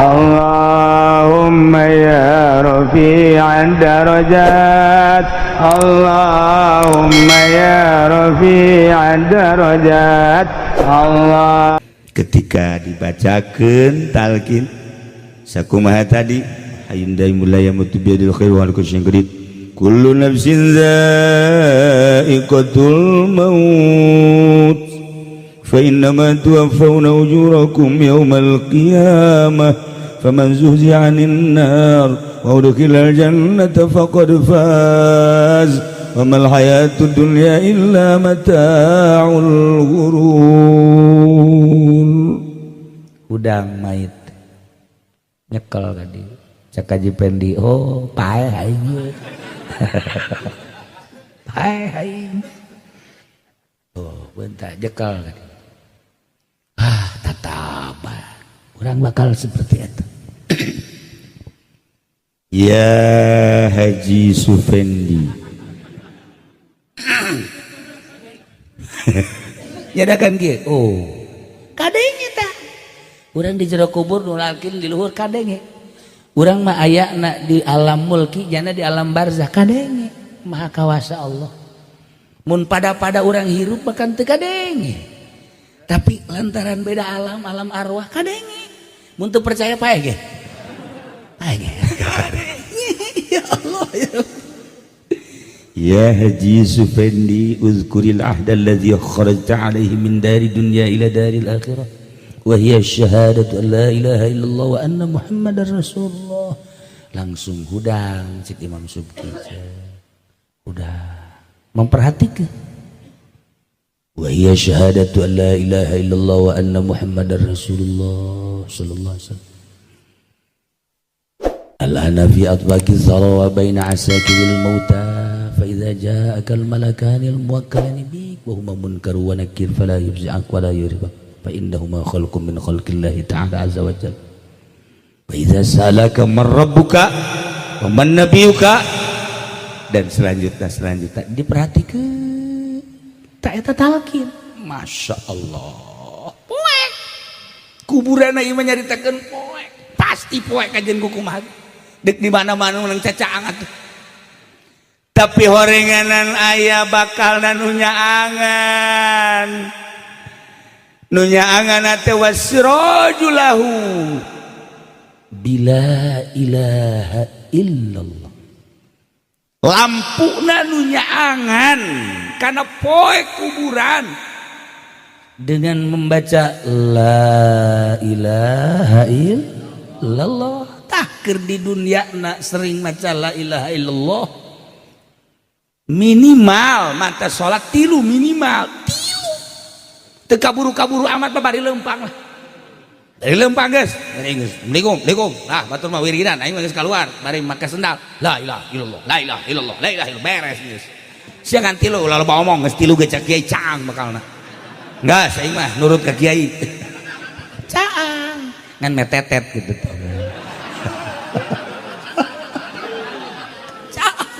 اللهم يا رفيع الدرجات، اللهم يا رفيع الدرجات، الله. Ketika dibacakan talqin sakumaha tadi, hayyun daimun la yamutu biyadil khair wa kullu syai'in qadir, kullu nafsin dha'iqatul maut, fa innama tuwaffawna ujurakum yawmal qiyamah, faman zuhziha 'anil nar wa udkhilal jannata faqad faz, wa mal hayatud dunya illa mata'ul ghurur. Udang mait nyekel tadi cek Haji Pendi, oh, paeh aing ieu, paeh aing. Oh, bentar, nyekel tadi. Ah, tataba urang bakal seperti itu. Ya Haji Sufendi, nyadakan kieu, oh, kadenge tah urang di jero kubur nu lalkin di luhur kadenge. Urang mah ayana di alam mulki, jana di alam barzah, kadenge maha kawasa Allah. Mun pada-pada urang hirup bahkan teu kadenge, tapi lantaran beda alam, alam arwah, kadenge. Mun teu percaya, paeh ge, paeh ge. Ya Allah, ya. Ya Haji Sufendi, uzkuril ahda alladhi kharajta alaihi min dari dunya ila daril akhirah, wa hiya syahadatu an la ilaha illallah wa anna muhammadar rasulullah. Langsung hudang cik Imam Subki, udah memperhatikan. Wa hiya syahadatu an la ilaha illallah wa anna muhammadar rasulullah sallallahu alaihi wasallam. Al-ana fi atbaqi zara wa baina asakiril mauta, fa idza ja'aka al-malakani al-muwakkalani bik wa huma munkar wa nakir, fala yufzi'ak wa la yuribak, fa innahuma khalqun min khalqillahi ta'ala azza wa jalla. Wa idza salaka man rabbuka wa man nabiyuka, dan selanjutnya selanjutnya. Diperhatikan tak eta talqin. Masya Allah, poek kuburan ieu mah nyaritakeun poek, pasti poek kajian kumaha dek di mana-mana menang cacaang atuh. Tapi horenganan aya bakal nu nyaangan, nu nyaangan teh wasiraju lahu bila ilaha illallah. Lampuna nu nyaangan karena poek kuburan dengan membaca la ilaha illallah. Tah, keur di dunia nak sering maca la ilaha illallah. Minimal mata sholat tilu, minimal tilu, teu kaburu-kaburu amat mah, bari lempang lah, dari lempang geus, dari geus, Assalamualaikum, Assalamualaikum. Nah, batur mah wiridan, aing mah geus keluar bari make sendal, la ilaha illallah, la ilaha illallah, la ilaha illallah, beres geus. Sia ngan tilu, ulah loba omong, geus tilu ge cak kiai caang bakalna. Enggak, saya mah nurut ke kiai. Caang ngan metetet gitu tuh. Caang.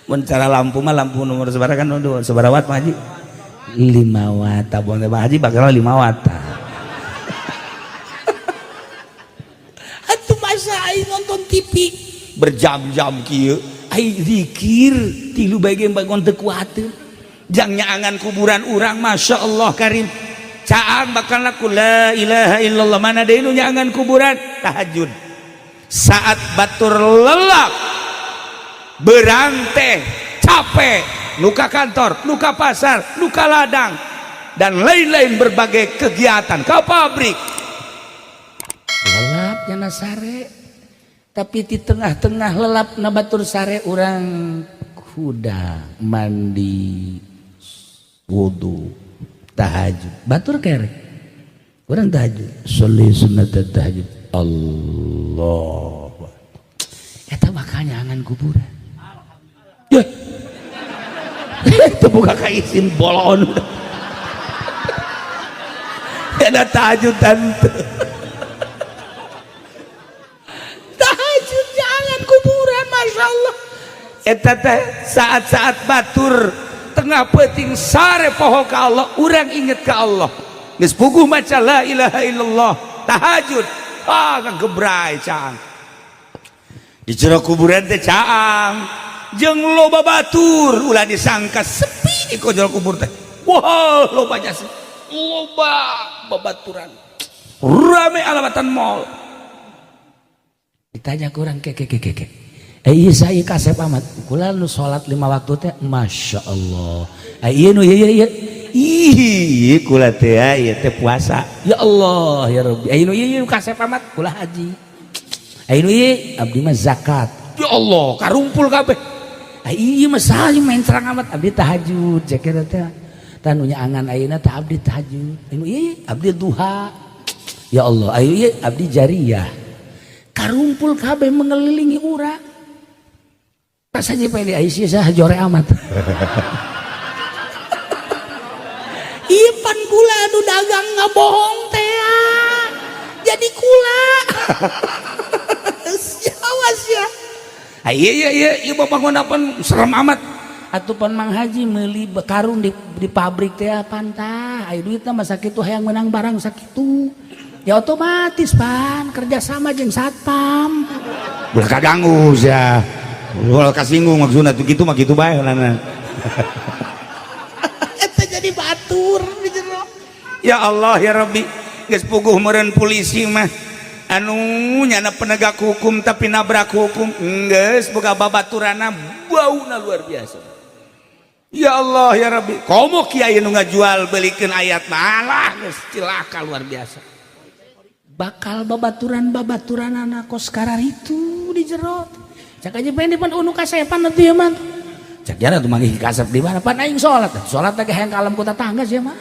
Mun cara lampu mah, lampu nomor sabaraha kan, sabaraha watt mah, Haji? 5 watt. Tabung teh Haji bakal 5 watt. Atuh masa aing nonton TV berjam-jam kieu, aing zikir tilu bae ge bangun teu kuateun. Jang nyaangan kuburan urang, Masya Allah karim, caang bakal laku la ilaha illallah. Mana deui nu nyaangan kuburan? Tahajud saat batur lelap berang teh capek, luka kantor, luka pasar, luka ladang, dan lain-lain berbagai kegiatan ke pabrik. Lelap nyana sare, tapi di tengah-tengah lelap na batur sare, urang kuda mandi, wudu, tahajud, batur kere urang tahajud, sholli sunnat tahajud, Allah, eta bakal nyangan kuburan. Ya, itu buka kaisin bolon ada tahajud tante. Tahajud jangan kuburan, masya Allah. Eta teh saat-saat batur tengah peting sare poho ka Allah, urang inget ka Allah, geus puguh maca la ilaha illallah, tahajud. Ah, kagebrai caang. Di jero kuburan teh caang. Jeung loba batur, ulah disangka sepi di jero kubur teh. Wah, loba jasa. Loba babaturan. Rame alamatan mall. Ditanya kurang ke ke ke ke ke. Iya saya kasep amat. Kula nu salat 5 waktu teh Masya Allah. Iya nu iya iya. Ih, kula teh ieu teh puasa. Ya Allah ya Rabbi. Ayo nu ieu kasep amat kula haji. Ayo nu ieu abdi mah zakat. Ya Allah, karumpul kabeh. Ieu mah saha main terang amat abdi tahajud cek teh. Tah nu nyaangan ayeuna teh abdi tahajud. Ayo nu ieu abdi duha. Ya Allah, ayo ieu abdi jariyah. Karumpul kabeh mengelilingi urang. Pas aja pede Aisyah jore amat. Iya pan kula anu dagang ngabohong teh. Jadi kula. Awas ya. Iya iya iya ieu babangun serem amat. Atuh pan Mang Haji meuli karung di pabrik teh pantah. Aya duitna mah sakitu hayang menang barang sakitu. Ya otomatis pan kerjasama jeung satpam. Ulah kaganggu sia. Ulah kasinggung maksudna tuh kitu mah kitu bae lana. Eta jadi batur di jero. Ya Allah ya Rabbi, geus puguh meureun polisi mah anu nyana penegak hukum tapi nabrak hukum geus boga babaturana bauna luar biasa. Ya Allah ya Rabbi, komo kiai nu ngajual belikeun ayat malah geus cilaka luar biasa. Bakal babaturan-babaturan anak kos karar itu di jero. Cak aja pengen depan unu kasepan atuh ya mah. Cak jana tuh manggih kasep di mana pan aing salat. Salat teh hayang ka alam ku tatangga sia mah.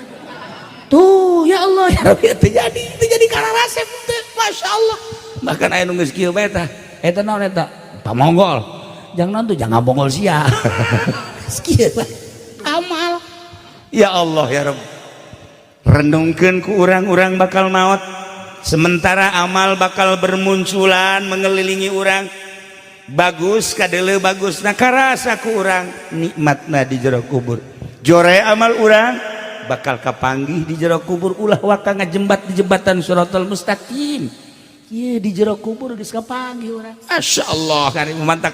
Tuh ya Allah ya Rabbi teu jadi kararasep teh Masya Allah. Bahkan aya nu geus kieu bae tah. Eta naon eta? Pamonggol. Jangan naon tuh jangan bonggol sia. Geus kieu bae. Amal. Ya Allah ya Rabb. Renungkeun ku urang-urang bakal maot. Sementara amal bakal bermunculan mengelilingi urang. Bagus kadele bagus nah karasa ku urang nikmatna di jero kubur. Jore amal urang bakal kapanggih di jero kubur ulah waka ngajembat di jembatan Shiratal Mustaqim. Ieu di jero kubur geus kapanggih urang. Masya Allah karim mantak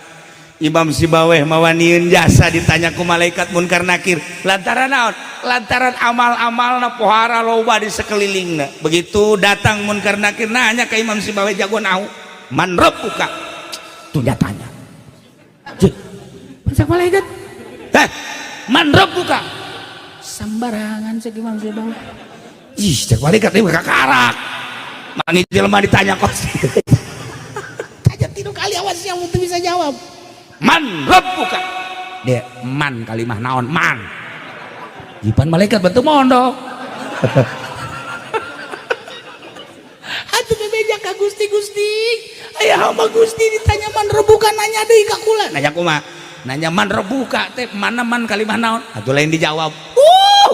Imam Sibaweh mawanieun jasa ditanya ku malaikat munkar nakir lantaran naon? Lantaran amal-amalna pohara loba di sekelilingna. Begitu datang munkar nakir nanya ke Imam Sibaweh jago nahu man rabbuka? Tuh dia tanya. Cih, masak malaikat. Heh, man rabbuka? Sembarangan cek Imam Sibaweh. Ih, cek malaikat ini kakarak. Mangi jelema ditanya kos. Tanya tilu kali awas yang teu bisa jawab. Man rabbuka? Dia man kalimah naon man. Jipan malaikat bentuk mondok. Atuh bebeja ka Gusti Gusti. Aya hamba Gusti ditanya man rebuka nanya deui ka kula. Nanya kumaha? Nanya man rebuka teh mana man kalimah naon? Atuh lain dijawab.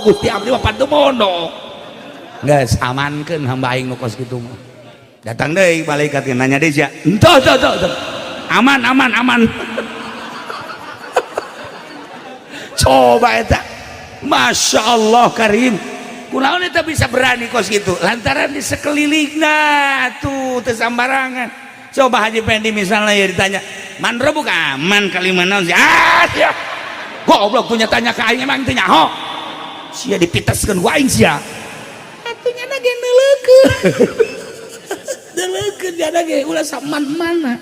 Gusti abdi mah pantu mondok. Geus amankeun hamba aing nu kos kitu mah. Datang deui malaikat nanya deui sia. Entah entah entah. Aman aman aman. Coba eta. Masya Allah karim. Kunaon eta bisa berani kos gitu lantaran di sekelilingna tuh teu sambarangan. Coba Haji Pendi misalnya ya ditanya man rebuka man kalimah naon sih? Ah sia. Goblok punya tanya ka aing emang teu nyaho. Sia dipiteskeun ku aing sia. Atuh nya ge neuleukeun. Neuleukeun nya ge ulah saman-mana.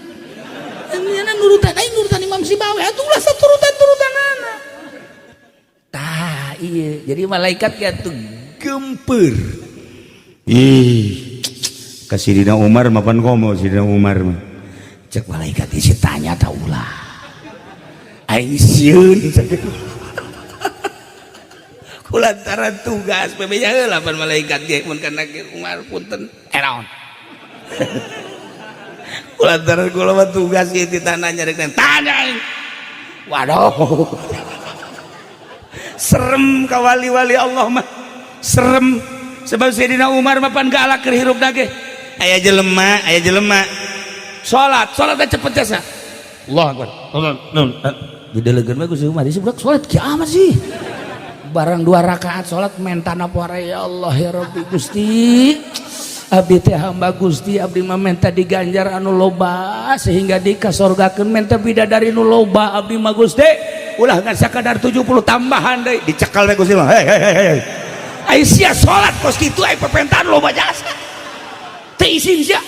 Nya nurutan aing nurutan Imam Sibaweh atuh ulah saturutan-turutanana. Tah iya jadi malaikat ya tuh gemper. Ih, ka Sidina Umar mapan komo Sidina Umar mah. Cek malaikat isi tanya ta ulah. Aing sieun. Kulantaran tugas PB-nya heula pan malaikat ge mun kana Umar punten. Eh naon? Kulantaran kula mah tugas ieu ditanya rek tanya aing. Waduh. Serem ka wali-wali Allah mah. Serem sebab Sayyidina Umar mah pan galak keur hirup ge. Aya jelema salat, salat teh cepet jasa. Allah akbar. Didelegeun mah ku si Umar, si budak salat kiamat sih. Barang 2 rakaat salat mentana poare ya Allah ya Rabbi Gusti. Abdi teh hamba Gusti, abdi mah menta diganjar anu loba sehingga dikasorgakeun, menta bidadari nu loba abdi mah Gusti, ulah ngan sakadar 70 tambahan deui. Dicekal we Gusti mah. Hei hei hei hei, ai sia salat kos kitu, ai pepentaan loba jasa teu isin sia.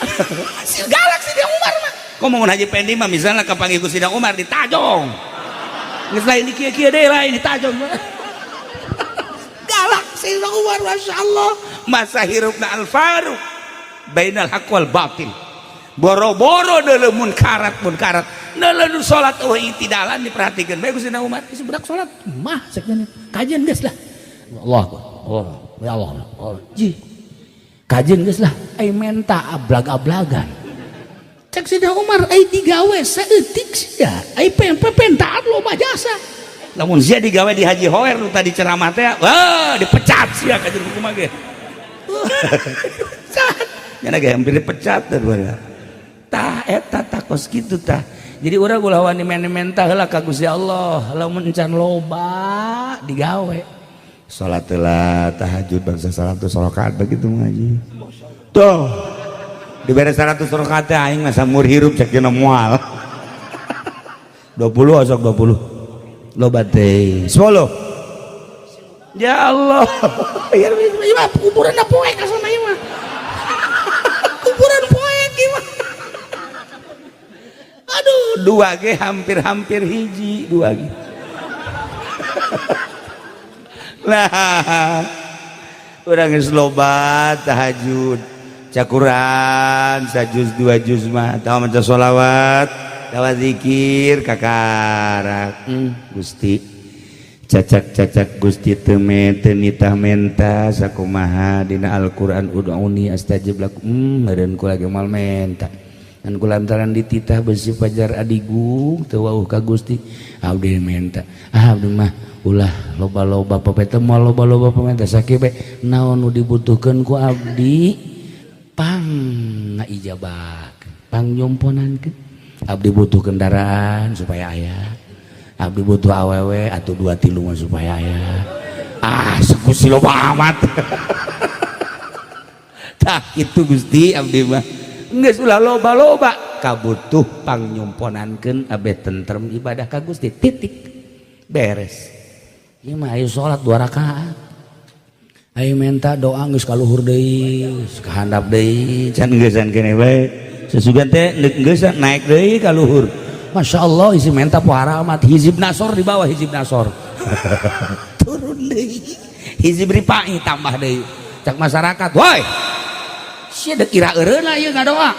Si galak si Umar mah. Komo mun Haji Pendi mah misalnya kapanggih ku Sidang Umar ditajong, geus lain di kieu-kieu deui, lain ditajong. Galak Sayyidina Umar, Masya Allah. Masa hirupna al faruq bainal haq wal batil, boro-boro deuleu munkarat, munkarat neuleu salat eueuh itidalan diperhatikeun bae ku Sayyidina Umar. Geus budak salat mah cek kajian geus lah, Allah Allah ya Allah Allah ji kajian geus lah, ai menta ablag-ablagan. Cek Sayyidina Umar, ai digawe saeutik sia, ai pentaan loba jasa. Lamun sia digawe di Haji Hoer nu tadi ceramah teh, wah, dipecat sia kajian kumaha ge. Nya ge hampir dipecat teh. Tah eta tah kos kitu tah. Jadi urang ulah wani menta heula ka Gusti Allah lamun encan loba digawe. Salat heula, tahajud bangsa 100 rakaat begitu ngaji tuh dibere 100 rakaat teh aing mah samur hirup cek dina moal. 20 osok 20 loba teh 10 ya Allah. Ya mah kuburan poek asana ieu mah, kuburan poek ieu mah. Aduh, dua ge hampir-hampir hiji dua ge. Nah, urang geus loba tahajud, cakuran sajuz dua juz mah, tahu maca sholawat, tawa zikir kakarak. Gusti, cacak-cacak Gusti teu teu nitah menta sakumaha dina Al-Qur'an, ud'uni astajib lakum. Meureun kula ge moal menta dan kulantaran dititah besi pajar adigung teu wauh ka Gusti abdi menta. Ah, abdi mah ulah loba-loba papeta, moal loba-loba pamenta, sakieu bae naon nu dibutuhkeun ku abdi pang ngaijabah, pang nyomponankeun. Abdi butuh kendaraan supaya aya, abdi butuh awewe atau dua tilu mah supaya aya. Ah, Gusti loba amat. Tah itu Gusti, abdi mah geus ulah loba-loba, kabutuh pang nyumponankeun abeh tentrem ibadah ka Gusti, titik, beres. Ieu mah ayo salat dua rakaat, ayo minta doa geus ka luhur deui, geus ka handap deui. Can geusan keneh bae, sesugan teh geusan naik deui ka luhur. Masya Allah, isi menta pohara amat, hizib nasor di bawah, hizib nasor turun deui, hizib ripai tambah deui. Cak masyarakat, woi sia dek kira eureun ieu ngadoa.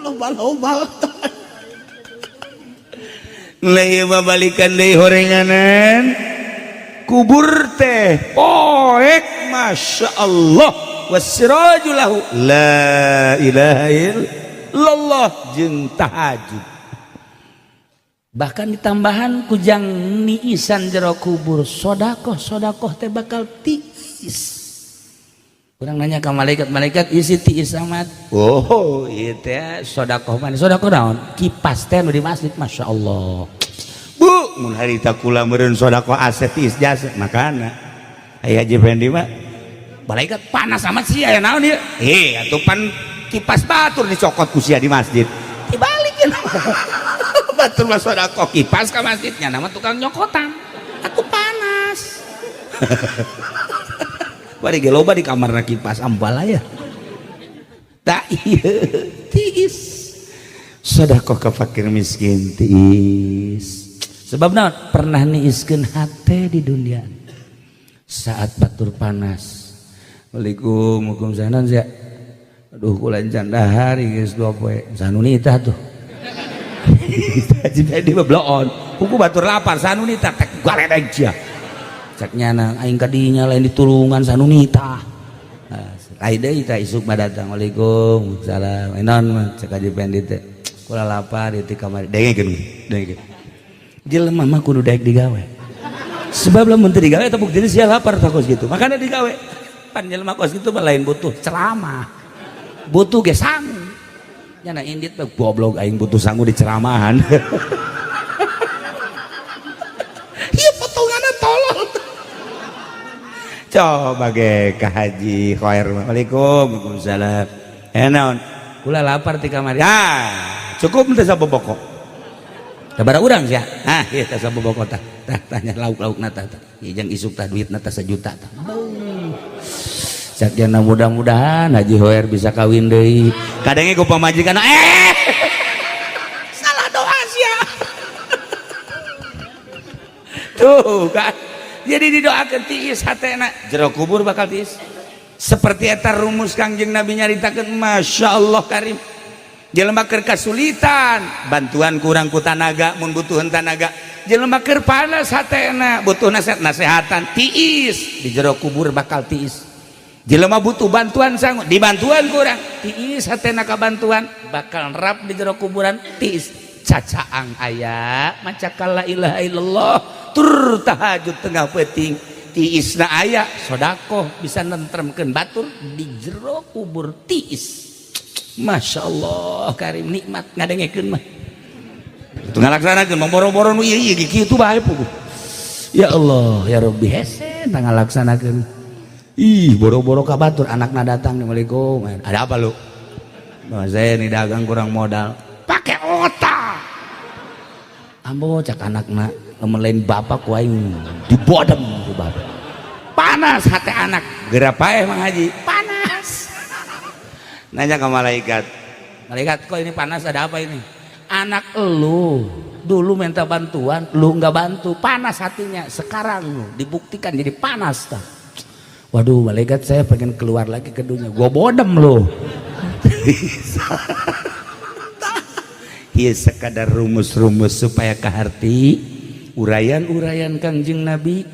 Loba-loba lah ieu mah, balikan deui horenganan kubur teh poek, Masya Allah. Wasiraju lahu la ilaha illallah jeung tahajud. Bahkan ditambahan kujang niisan jero kubur sodakoh, sodakoh teh bakal tiis. Kurang nanya ke malaikat, malaikat isi tiis amat. Oh, ieu teh sodakoh mana, sodakoh naon, kipas teh nu di masjid, Masya Allah. Bu, mun harita kula meureun sodakoh aset tiis jasa makana aya Haji Fendi mah. Malaikat, panas amat sih, aya naon ieu? Eh, atuh pan kipas batur dicokot ku sia di masjid, dibalikin. Batur mah sodakoh kipas ka masjidnya, nama tukang nyokotan aku panas. Bari ge loba di kamarna kipas ambalaya. Tak ieu tiis sodakoh ka fakir miskin tiis. Sebab naon, pernah niiskeun hate di dunia saat batur panas. Waalaikum, Waalaikumsalam ya. Aduh, kula encan dahar geus dua poe. Sanunita tuh. Haji Fendi mah bloon kuku batur lapar, sanunita tek galedeg sia. Cek nyana, aing kadinya lain ditulungan sanunita. Nah, lain deui tah, isuk mah datang, Waalaikum salam, naon mah? Cek Haji Fendi teh, kula lapar di kamar. Dengekeun, dengekeun, jelema mah kudu daek digawe, sebab lamun teu digawe eta bukti sia lapar tah kos kitu. Makana digawe pan jelema kos kitu mah lain butuh ceramah, butuh ge sangu. Nyana indit mah goblok, aing butuh sangu di ceramahan. Ieu potonganna tolol. Coba ge ka Haji Khair. Waalaikum. Waalaikumsalam. Eh, naon? Kula lapar ti kamari. Ah, cukup teh saboboko. Sabaraha urang sia? Ah, ieu teh saboboko tah. Tah tanya lauk-laukna tah. Tah. Ieu jang isuk tah duitna tah 1 juta tah. Sakiana mudah-mudahan Haji Hoer bisa kawin deui. Kadangnya ku pamajikan, eh, salah doa sia. Tuh kan. Jadi didoakeun tiis hatena, jero kubur bakal tiis. Seperti eta rumus Kangjeng Nabi nyaritakeun, Masya Allah karim. Jelema keur kasulitan, bantuan kurang ku tanaga mun butuheun tanaga. Jelema keur panas hatena, butuh nasihat nasehatan, tiis di jero kubur bakal tiis. Jelema butuh bantuan sangu, dibantuan kurang, tiis hatena ka bantuan, bakal rap di jero kuburan tiis. Cacaang aya maca la ilaha illallah tur tahajud tengah peuting, tiisna aya sodakoh bisa nentremkeun batur di jero kubur tiis. Masya Allah karim, nikmat ngadengekeun mah. Itu ngalaksanakeun boro-boro nu ieu ieu kitu bae puguh. Ya Allah ya Rabbi, hese ngalaksanakeun. Ih, boro-boro ka batur, anakna datang, "Assalamualaikum." "Ada apa lu?" "Bah, saya ini dagang kurang modal." "Pakai otak." "Ambo," cak anakna, "lamun lain bapak ku aing dibodem ku bapak." Panas hati anak. Geura paeh Mang Haji, panas. Nanya ke malaikat. "Malaikat, kok ini panas, ada apa ini?" "Anak elu dulu minta bantuan, lu nggak bantu, panas hatinya. Sekarang lu dibuktikan jadi panas tah." "Waduh, malaikat, saya pengen keluar lagi ke dunia." "Gua bodem lu." Ieu sekadar rumus-rumus supaya kaharti uraian-uraian Kangjeng Nabi,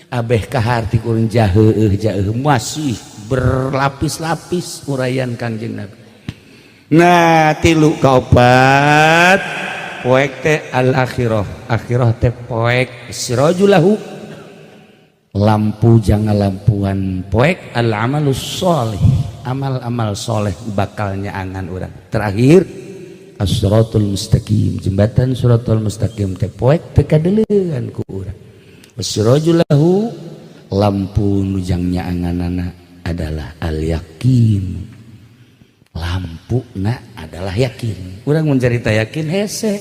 abeh kaharti kurang jaheuh jaheuh, masih berlapis-lapis uraian Kangjeng Nabi. Nah, tilu kaopat poek teh al akhirah, akhirah teh poek sirajulahu, lampu jangan lampuan poek al amalus soleh, amal-amal soleh bakalnya angan urang. Terakhir as-siratul mustaqim, jembatan siratul mustaqim teh poek teu kadeuleun ku urang. Wasirajulahu, lampu nujangnya anganana adalah al yakin, lampu na adalah yakin. Urang mun carita yakin hese,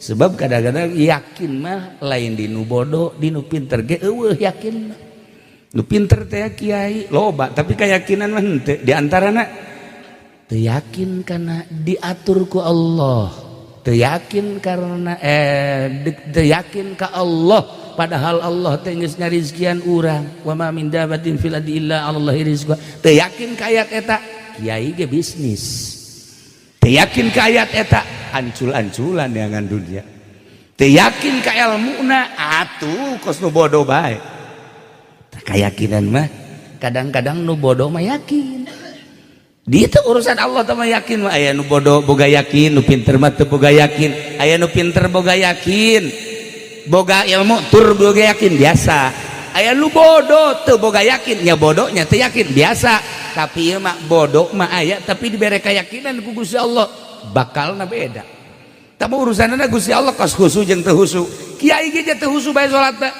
sebab kadang-kadang yakin mah lain di nu bodoh, di nu pinter ge eueuh yakin mah. Nu pinter teh kiai loba, tapi keyakinan mah henteu. Di antarana teu yakin karena diatur ku Allah, teu yakin karena teu yakin ka Allah, padahal Allah teh geus ngarizkian urang, wa ma min dabatin fil ardi illa 'alallahi rizquha. Teu yakin ka ayat eta, kiai ge bisnis. Teu yakin ka ayat eta, ancul-anculan dengan dunia. Teu yakin ka ilmuna, atuh kos nu bodoh bae. Keyakinan mah kadang-kadang nu bodoh mah yakin. Di itu urusan Allah teh mah yakin mah aya nu bodoh boga yakin, nu pinter mah teu boga yakin. Aya nu pinter boga yakin, boga ilmu tur boga yakin biasa. Aya nu bodoh teu boga yakin, nya bodohnya teu yakin biasa. Tapi ieu mah bodoh mah aya tapi dibere keyakinan ku Gusti Allah, bakalna beda. Tapi urusanna Gusti Allah kos khusu jeung teu khusu. Kiai ge teu khusu bae salatna.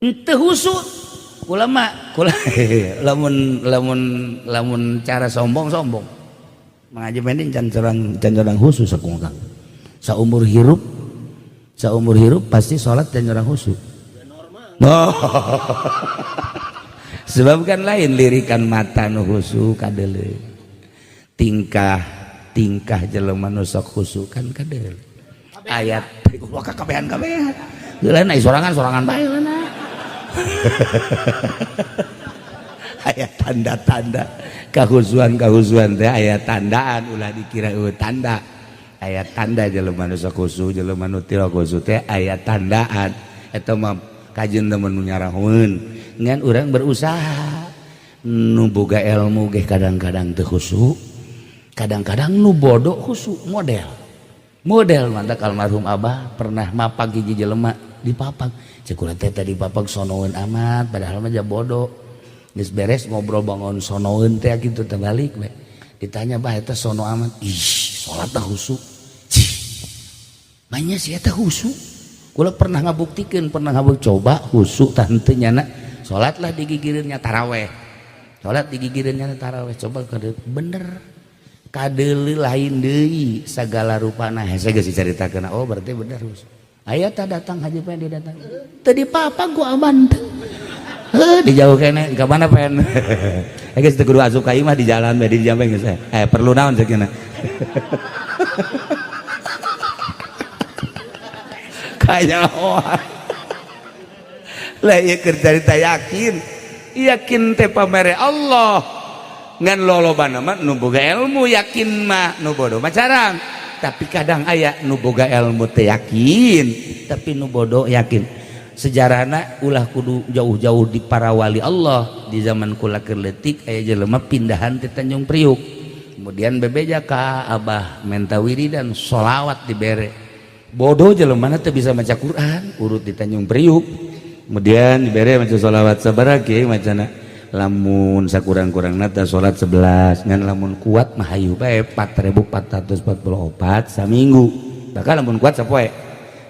Teu khusu. Kula mah kula lamun lamun lamun cara sombong-sombong. Mengaji mending can sorang khusus aku Kang. Saumur hirup pasti salat can sorang khusus. Oh. Sebab kan lain lirikan mata nu khusu kadeuleu. Tingkah tingkah jelema nu sok khusu kan kadeuleu. Ayat wah kabehan-kabehan. Heula na sorangan sorangan bae heula. Aya tanda-tanda kahusuan kahusuan teh, aya tandaan, ulah dikira eueuh tanda. Aya tanda jelema nu sok khusu, jelema nu teu khusu teh aya tandaan. Eta mah kajeun temen nu nyarahoeun, ngan urang berusaha. Nu boga ilmu ge kadang-kadang teu khusu, kadang-kadang nu bodoh khusu. Model model mantak almarhum abah pernah mapag hiji jelema dipapag, cek kula teh tadi papag sonoeun amat, padahal mah ja bodoh. Geus beres ngobrol bangun sonoeun teh kitu teh, balik we ditanya, "Bah, eta sono amat." "Ih, salat teh khusu." Cih, banyak sih eta khusu. Kula pernah ngabuktikeun, pernah ngabuk coba khusu tah henteu nyana. Salatlah di gigireunnya taraweh. Salat di gigireunnya taraweh. Coba kade bener. Kadeuleu lain deui sagala rupana. Hese geus dicaritakeun. Oh berarti bener. Aya tah datang Haji Pendi datang. Teu dipapa ku aman teh. Heuh di jauh keneh ka mana pen. Geus teu kudu asup ka imah di jalan bae di jampe geus. Perlu naon sakeuna. Kanyahoan. Lah ieu keur carita yakin. Yakin teh pamere Allah. Ngan lolobana mah nu boga ilmu yakin mah, nu bodoh mah carang. Tapi kadang aya nu boga ilmu teh yakin, tapi nu bodoh yakin. Sejarahna ulah kudu jauh-jauh di para wali Allah. Di zaman kula keur leutik aya jelema pindahan ti Tanjung Priuk. Kemudian bebeja ka Abah menta wiridan sholawat dibere. Bodoh jelema teu bisa maca Quran, urut di Tanjung Priuk. Kemudian dibere maca sholawat sabaraha kieu macana. Lamun sakurang-kurangna teh salat 11, ngan lamun kuat mah hayu bae 4444 saminggu. Bahkan lamun kuat sapoe.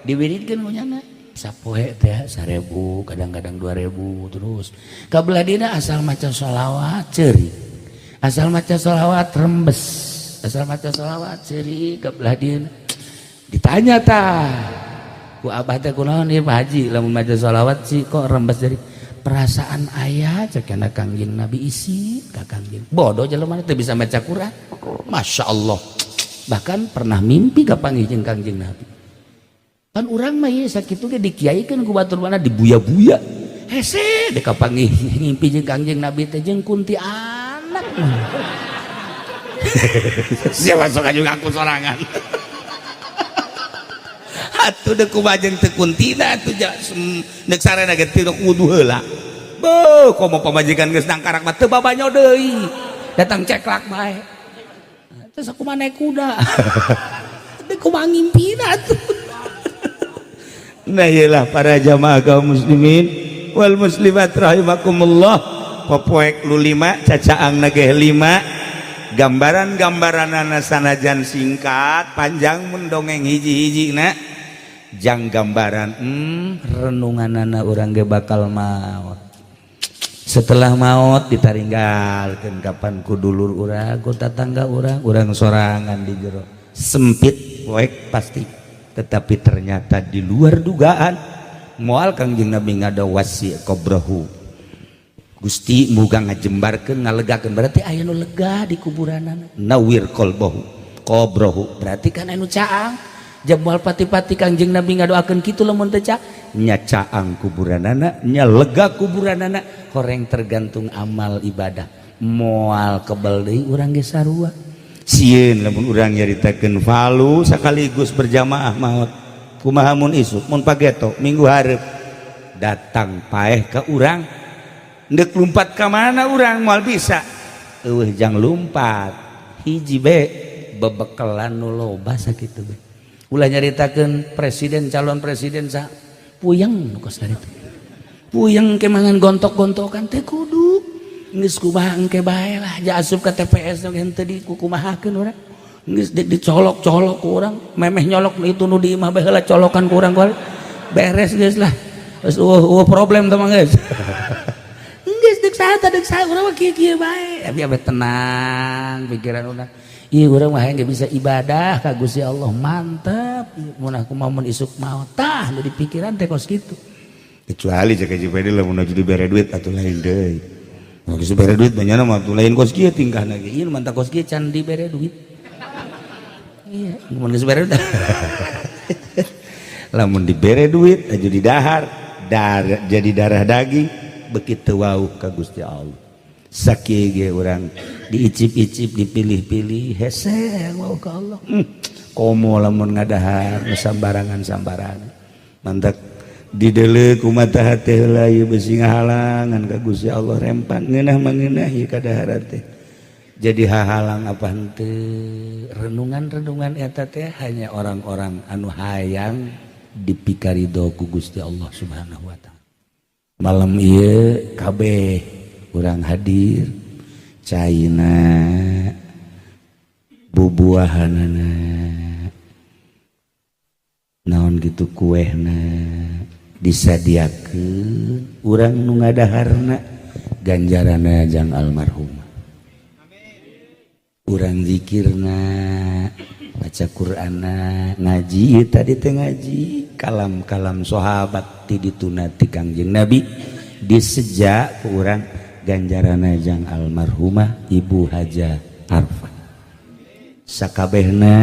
Diwiridkeun ku nyana. Sapoe teh 1000, kadang-kadang 2000 terus. Kabelah dina asal maca sholawat ceurik. Asal maca sholawat rembes. Asal maca sholawat ceurik kabelah dina. Ditanya tah ku abah teh kunaon ieu Pak Haji lamun maca sholawat sih kok rembes jadi perasaan aya cek kana Kangjeng Nabi isi ka Kangjeng. Bodoh jelema teu bisa maca Quran. Masya Allah. Bahkan pernah mimpi kapanggih jeung Kangjeng Nabi. Kan urang mah ieu sakitu ge dikiaikeun ku batur mana dibuya-buya. Hese dek kapanggih ngimpi jeung Kangjeng Nabi teh jeung kuntianak. Siapa sok juga aku sorangan. Atuh deuk kumaha jeung teu kuntina atuh deuk sarena ge teu wudu heula. Beuh, komo pamajikan geus nangkarak mah teu babanyo deui. Datang ceklak bae. Terus aku mah naik kuda. Deuk kumaha ngimpina atuh. Nah iyalah para jamaah kaum muslimin wal muslimat rahimakumullah. Popoek lu 5 cacaang nageh 5. Gambaran-gambaranana sanajan singkat panjang mun dongeng hiji-hiji na jang gambaran renunganana urang ge bakal maot. Setelah maot ditaringgalkeun kapan ku dulur urang, ku tatangga urang, urang sorangan di jero. Sempit poek pasti, tetapi ternyata di luar dugaan moal Kangjeng Nabi ngadawasi qabrahu. Gusti muga ngajembarkeun ngalegakeun berarti aya nu lega di kuburanana. Nawir qalbahu qabrahu berarti kan anu caang. Jam moal pati-pati Kangjeng Nabi ngadoakeun kitu lamun teu caang. Nya caang kuburanana, nya lega kuburanana, horeng tergantung amal ibadah. Moal kebel deui urang ge sarua. Sieun lamun urang nyaritakeun falu sekaligus berjamaah maot. Kumaha mun isuk, mun pageto, minggu hareup datang paeh ka urang. Ndek lumpat ka mana urang moal bisa. Eueuh jang lumpat. Hiji be bebekelan nu loba sakitu be. Ulah nyaritakeun presiden calon presiden sa puyeng nu kos kitu. Puyeng ke mangan gontok-gontokan teh kudu geus kumaha engke bae lah ja asup ka TPS nu henteu dikukumahakeun urang. Geus dicolok-colok ku urang, memeh nyolok itu nu di imah bae heula colokan ku urang beres geus lah. Geus eueuh problem teh mah geus. Geus deuk saha teh deuk saha urang mah kieu-kieu bae. Tapi abe tenang pikiran urang. Ih urang mah hayang bisa ibadah ka Gusti Allah mantep. Mun aku mah mun isuk maot tah nu di pikiran teh kos kitu. Kecuali cek Haji Pedi lamun aju dibere duit atuh lain deui. Mun geus dibere duit banyana mah atuh lain kos kieu tingkahna ge. Ieu mantap kos kieu can dibere duit. Iya, mun geus dibere duit. Lamun dibere duit aju didahar, dar, jadi darah daging begitu wau ka Gusti Allah. Sakieu ge urang diicip-icip dipilih-pilih hese wau ka Allah. Komo lamun ngadahar sambarangan-sambarangan. Mantak didele ku mata hate heula ieu besi ngahalangan ka Gusti Allah rempan ngeunah mah ngeunah ieu kadaharan teh. Jadi hahalang apa henteu renungan-renungan eta teh hanya orang-orang anu hayang dipikarido ku Gusti Allah Subhanahu wa taala. Malam ieu kabeh urang hadir caina bubuahanana naon gitu kuehna Disadiakeun urang nu ngadaharna, ganjaranna jang almarhum. Urang zikirna, baca Qur'anna, ngaji tadi teh, ngaji kalam-kalam sahabat ti dituna ti Kangjeng Nabi, diseja ku urang, ganjaranna jang almarhumah Ibu Haja Arfah. Sakabehna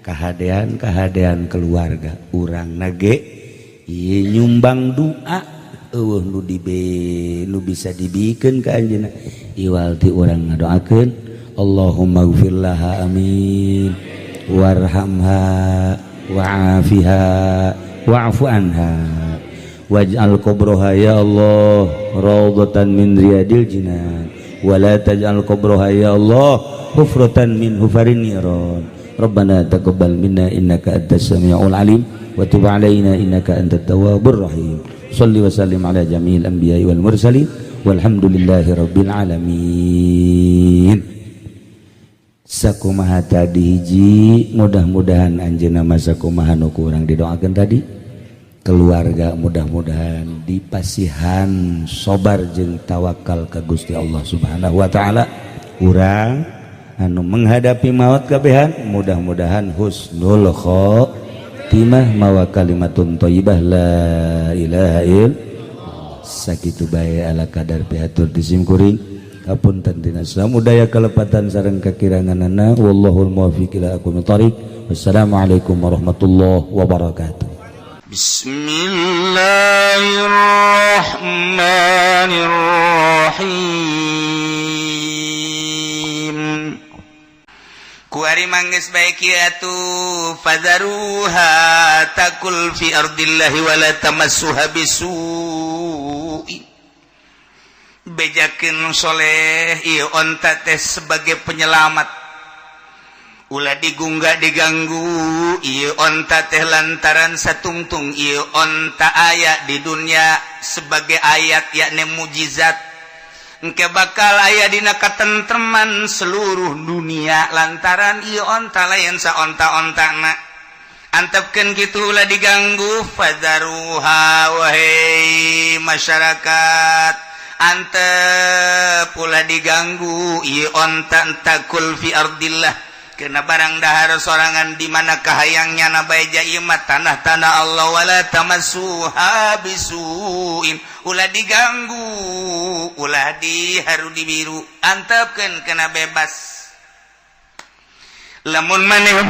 kahadean kahadean keluarga urang nage ieu nyumbang doa, eueuh nu dibe nu bisa dibikeun ka anjeunna iwal ti urang ngadoakeun. Allahumma gfir laha, amin, warhamha, wa'afiha, wa'fu anha, waj'al qabroha ya Allah raudhatan min riyadil jinan, wala taj'al qabroha ya Allah hufratan min hufarin niran. Rabbana taqabbal minna innaka antas samiul alim wa tub alaina innaka antat tawwabur rahim. Salli wa sallim ala jami'il anbiya'i wal mursalin, walhamdulillahi rabbil alamin. Sakumaha tadi hiji, mudah-mudahan anjeunna masa kumaha nu kurang didoakeun tadi, keluarga mudah-mudahan dipasihan sobar jeung tawakal ka Gusti Allah Subhanahu wa taala. Urang anu menghadapi maut kabehan mudah-mudahan husnul khotimah, mawa kalimatun thayyibah, la ilaha illallah. Sakitu bae ala kadar pihatur di sim kuring. Hapunten tina samudaya kalepatan sareng kakiranganana. Wallahul muwaffiq ila aqwamit thariq. Wassalamualaikum warahmatullahi wabarakatuh. Bismillahirrahmanirrahim. Kuari mangges baik atuh, fadzaruha ta'kul fi ardillahi wala tamassuha bisu'i. Bejakeun soleh ieu onta teh sebagai penyelamat, ulah digunggah, diganggu ieu onta teh, lantaran satungtung ieu onta aya di dunia sebagai ayat, yakni mujizat. Engke bakal aya dina katentreman seluruh dunia lantaran ieu onta lain sa onta-ontana. Antepkeun kitu, ulah diganggu. Fadzaruha, wahai masyarakat, antep, ulah diganggu ieu onta, ta'kul fi ardillah, kena barang dahar sorangan di mana kahayangnya na bae ieu mah tanah-tanah Allah. Wala tamassuha bisuin, ulah diganggu, ulah diharu dibiru, antepkeun kena bebas. Lamun maneh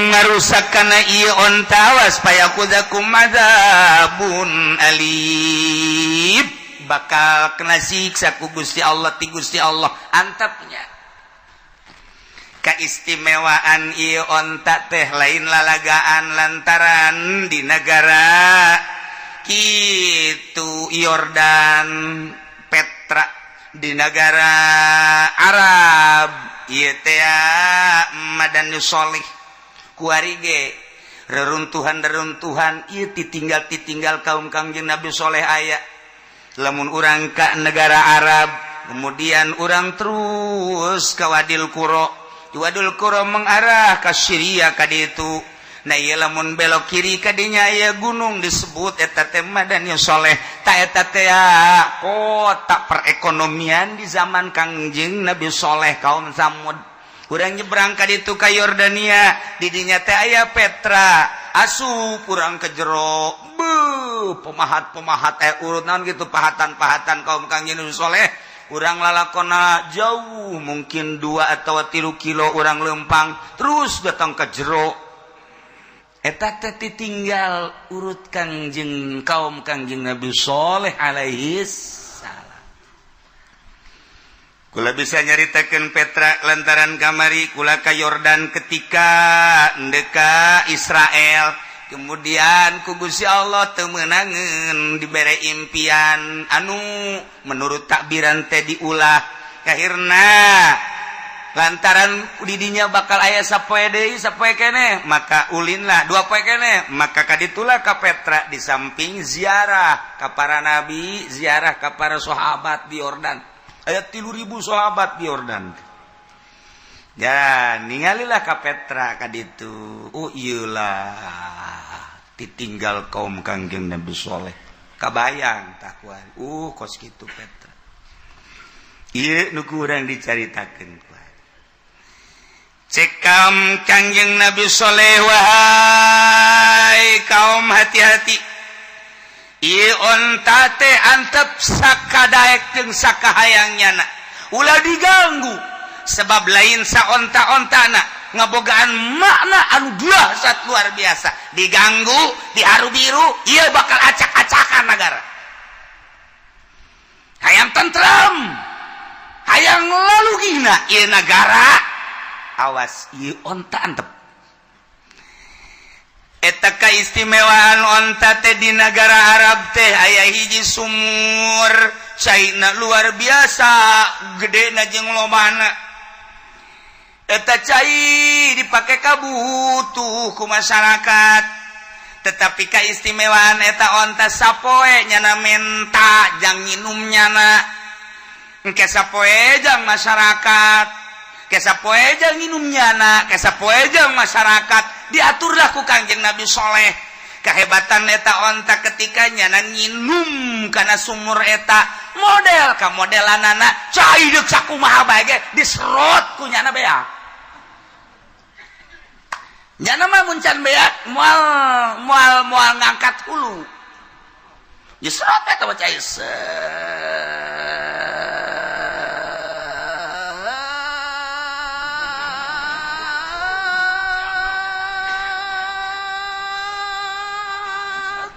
ngarusak kana ieu onta, awas, faya'khudzakum adzabun alim, bakal kena siksa ku Gusti Allah, ti Gusti Allah. Antepnya keistimewaan ieu onta teh lain lalagaan, lantaran di negara kitu Yordan, Petra di negara Arab ieu teh Madain Sholih, kuari ge reruntuhan-reruntuhan ieu titinggal titinggal kaum Kangjeng Nabi Soleh aya. Lamun urang ka negara Arab, kemudian urang terus ke Wadil Qura, Wadil Qura mengarah ke Syria ka ditu. Nah, ieu lamun belok kiri kadinya aya gunung disebut eta teh Madain Soleh. Ta eta teh kota perekonomian di zaman Kangjeng Nabi Soleh, kaum Samud. Urang nyebrang ka ditu ka Yordania, didinya teh aya Petra. Asup urang ke jero, beuh, pemahat-pemahat urut naon gitu, pahatan-pahatan kaum Kangjeng Nabi Soleh. Urang lalakona jauh, mungkin 2 atau 3 kilo urang lempang terus datang ke jero, eta teh tinggal urut Kangjeng kaum Kangjeng Nabi Soleh alaihi salam. Kula bisa nyaritakeun Petra lantaran kamari kula ka Yordan ketika ndeka Israel. Kemudian ku Gusti Allah temenangan dibere impian anu menurut takbiran teh diulah akhirna, lantaran didinya bakal aya sapoe deui, sapoe keneh, maka ulinlah 2 poe keneh, maka kaditulah ka Petra. Di samping ziarah ka para nabi, ziarah ka para sahabat di Yordan, aya 3000 sahabat di Yordan ya, ningalilah ka Petra kaditu. Oh, iyalah. Ditinggal kaum Kangjeng Nabi Soleh. Kabayang takwa. Kos kitu Petra. Ieu nu kurang dicaritakeun ku. Cekam Kangjeng Nabi Soleh, wahai kaum, hati-hati. Ieu onta teh antep sakadaek jeung sakahayang nyana. Ulah diganggu sebab lain saonta-ontana, ngabogaan makna anu dahsyat luar biasa. Diganggu, diharu biru, ieu bakal acak-acakan negara. Hayang tentrem, hayang lalu gina ieu negara, awas, ieu onta antep. Eta keistimewaan onta teh. Di negara Arab teh aya hiji sumur, caina luar biasa gede na jeung lobana. Eta cai dipake kabutuh ku masyarakat, tetapi keistimewaan eta onta, sapoe nyana menta jang nginum nyana, engke sapoe jang masyarakat, ke sapoe jang nginum nyana, ke sapoe jang masyarakat. Diaturlah ku Kangjeng Nabi Soleh. Kehebatan eta onta, ketika nyana nginum kana sumur eta, model ka modelanana cai deuk sakumaha bae ge diserot ku nyana beak. Nyana mah mun can beak moal moal moal ngangkat hulu. Diserot eta mah cai set.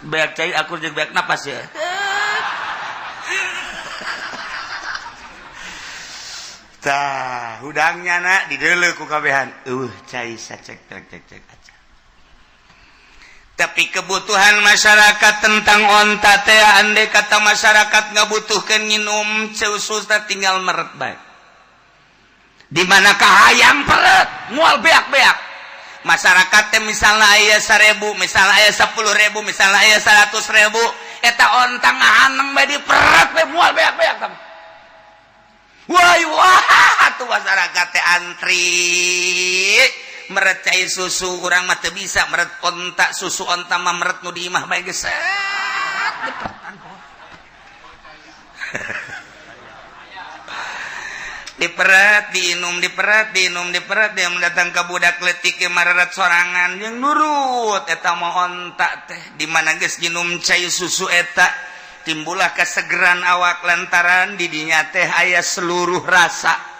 Beak cai akur jeung beak napas ya. Tah, hudangnya nak dideuleu ku kabehan. Cai sacek cek cek cek aja. Tapi kebutuhan masyarakat tentang onta teh, andai kata masyarakat ngabutuhkeun nginum susu, tinggal meret bae. Di mana kahayang peret, moal beak-beak. Masyarakat teh misalnya aya 1000, misalnya aya 10.000, misalnya aya 100.000, eta onta ngahaneng bae diperet bae moal beak-beak tah. Wah, wah, tuh masyarakat teh antri meret cai susu. Urang mah teu bisa meret onta, susu onta mah meret nu di imah bae geus set diperetan. Diperet diinum, diperet diinum, diperet dia datang ke budak letik ke mareret sorangan yang nurut. Eta mah onta teh, di mana geus nginum cai susu eta timbullah kesegeran awak, lantaran didinya teh aya seluruh rasa.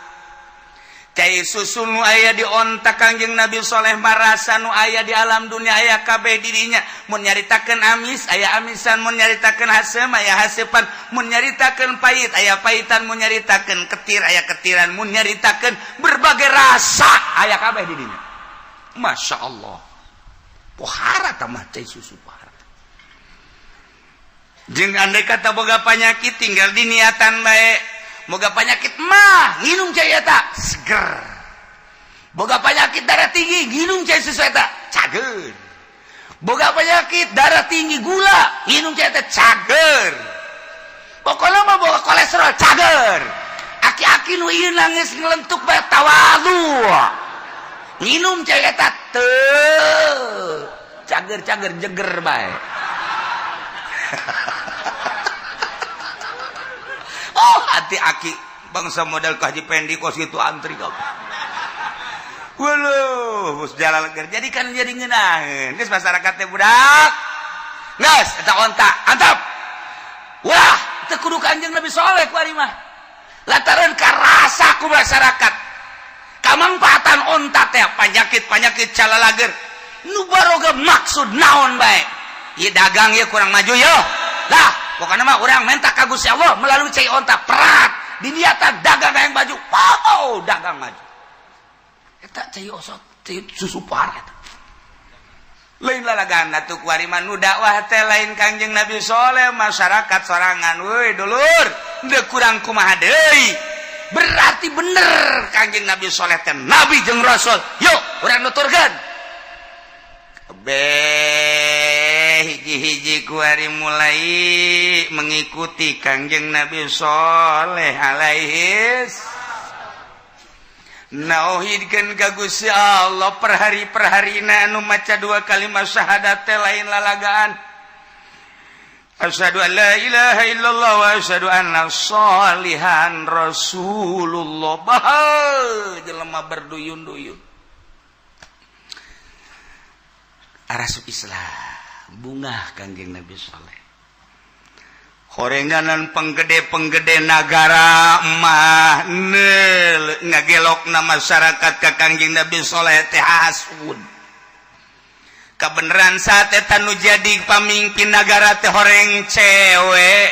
Cai susu nu aya di onta Kangjeng Nabi Soleh marasa nu aya di alam dunia aya kabeh didinya. Mun nyaritakeun amis, aya amisan, mun nyaritakeun haseum, aya hasepan, mun nyaritakeun pahit, aya pahitan, mun nyaritakeun ketir, aya ketiran, mun nyaritakeun berbagai rasa aya kabeh didinya. Masya Allah, pohara tamah cai susu, pohara. Jeung andai kata boga penyakit, tinggal diniatan bae. Boga penyakit mah, nginum cai eta seger. Boga penyakit darah tinggi, nginum cai susu eta cager. Boga penyakit darah tinggi, gula, nginum cai eta cager. Pokoknya mah boga kolesterol, cager. Aki-aki nu ieu nangis ngelentuk bae, tawadu, nginum cai eta teu cager-cager, jeger bae. Oh, hati aki bangsa model Haji Pendi kos gitu antri kau. Waduh, bus jalan leger. Jadi kan jadi ngeunaheun. Geus masyarakat teh budak. Geus eta onta, antap. Wah, teu kudu Kanjeng Nabi Soleh ku ari mah. Lantaran karasa ku masyarakat. Kamangpaatan onta teh, penyakit-penyakit calalager. Nu baroga maksud naon bae. Ieu dagang ieu kurang maju yo. Lah, pokoknya mah urang minta ka Gusti Allah melalui cai onta, perat diniatan dagang yang maju. Wow, dagang maju. Eta cai osot, cai susu par eta. Lain lalagan atuh ku ari mah. Nu dakwah teh lain Kangjeng Nabi Soleh, masyarakat sorangan. Woi dulur, deuk kurang kumaha deui, berarti bener Kangjeng Nabi Soleh teh nabi jeung rasul. Yuk urang nuturkeun. Kabeh hiji-hiji kuari mulai mengikuti Kangjeng Nabi Soleh alaihis. Nauhidkeun ka Gusti Allah per hari per harina anu maca dua kalimat syahadat teh lain lalagaan. Asyhadu an la ilaha illallah wa asyhadu anna sholihan Rasulullah. Bah, jelema berduyun-duyun. Arasup Islam, bungah Kangjeng Nabi Saleh. Horenganan penggede-penggede nagara mah neul ngagelokna masyarakat ka Kangjeng Nabi Saleh teh hasud. Kebenaran saat eta nu jadi pamimpin nagara teh horeng cewek,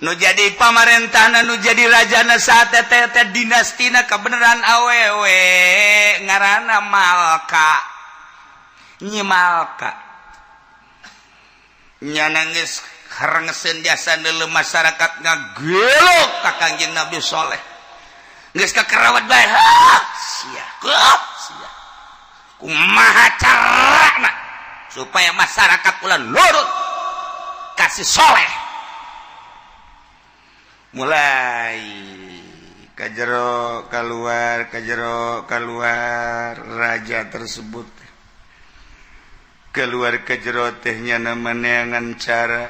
nu jadi pamarentahna, nu jadi rajana saat eta teh dinastina kebenaran awewe, ngaranna Malka. Nyi Malka nyana geus harengeseun jasa neuleuh masyarakat ngagelok ka Kangjeng Nabi Soleh, geus kakerawat bae. Ha sia, sia, kumaha carana supaya masyarakat ulah nurut kasih Soleh? Mulai kajero keluar, kajero keluar, raja tersebut keluar ke jero tehnya neangan cara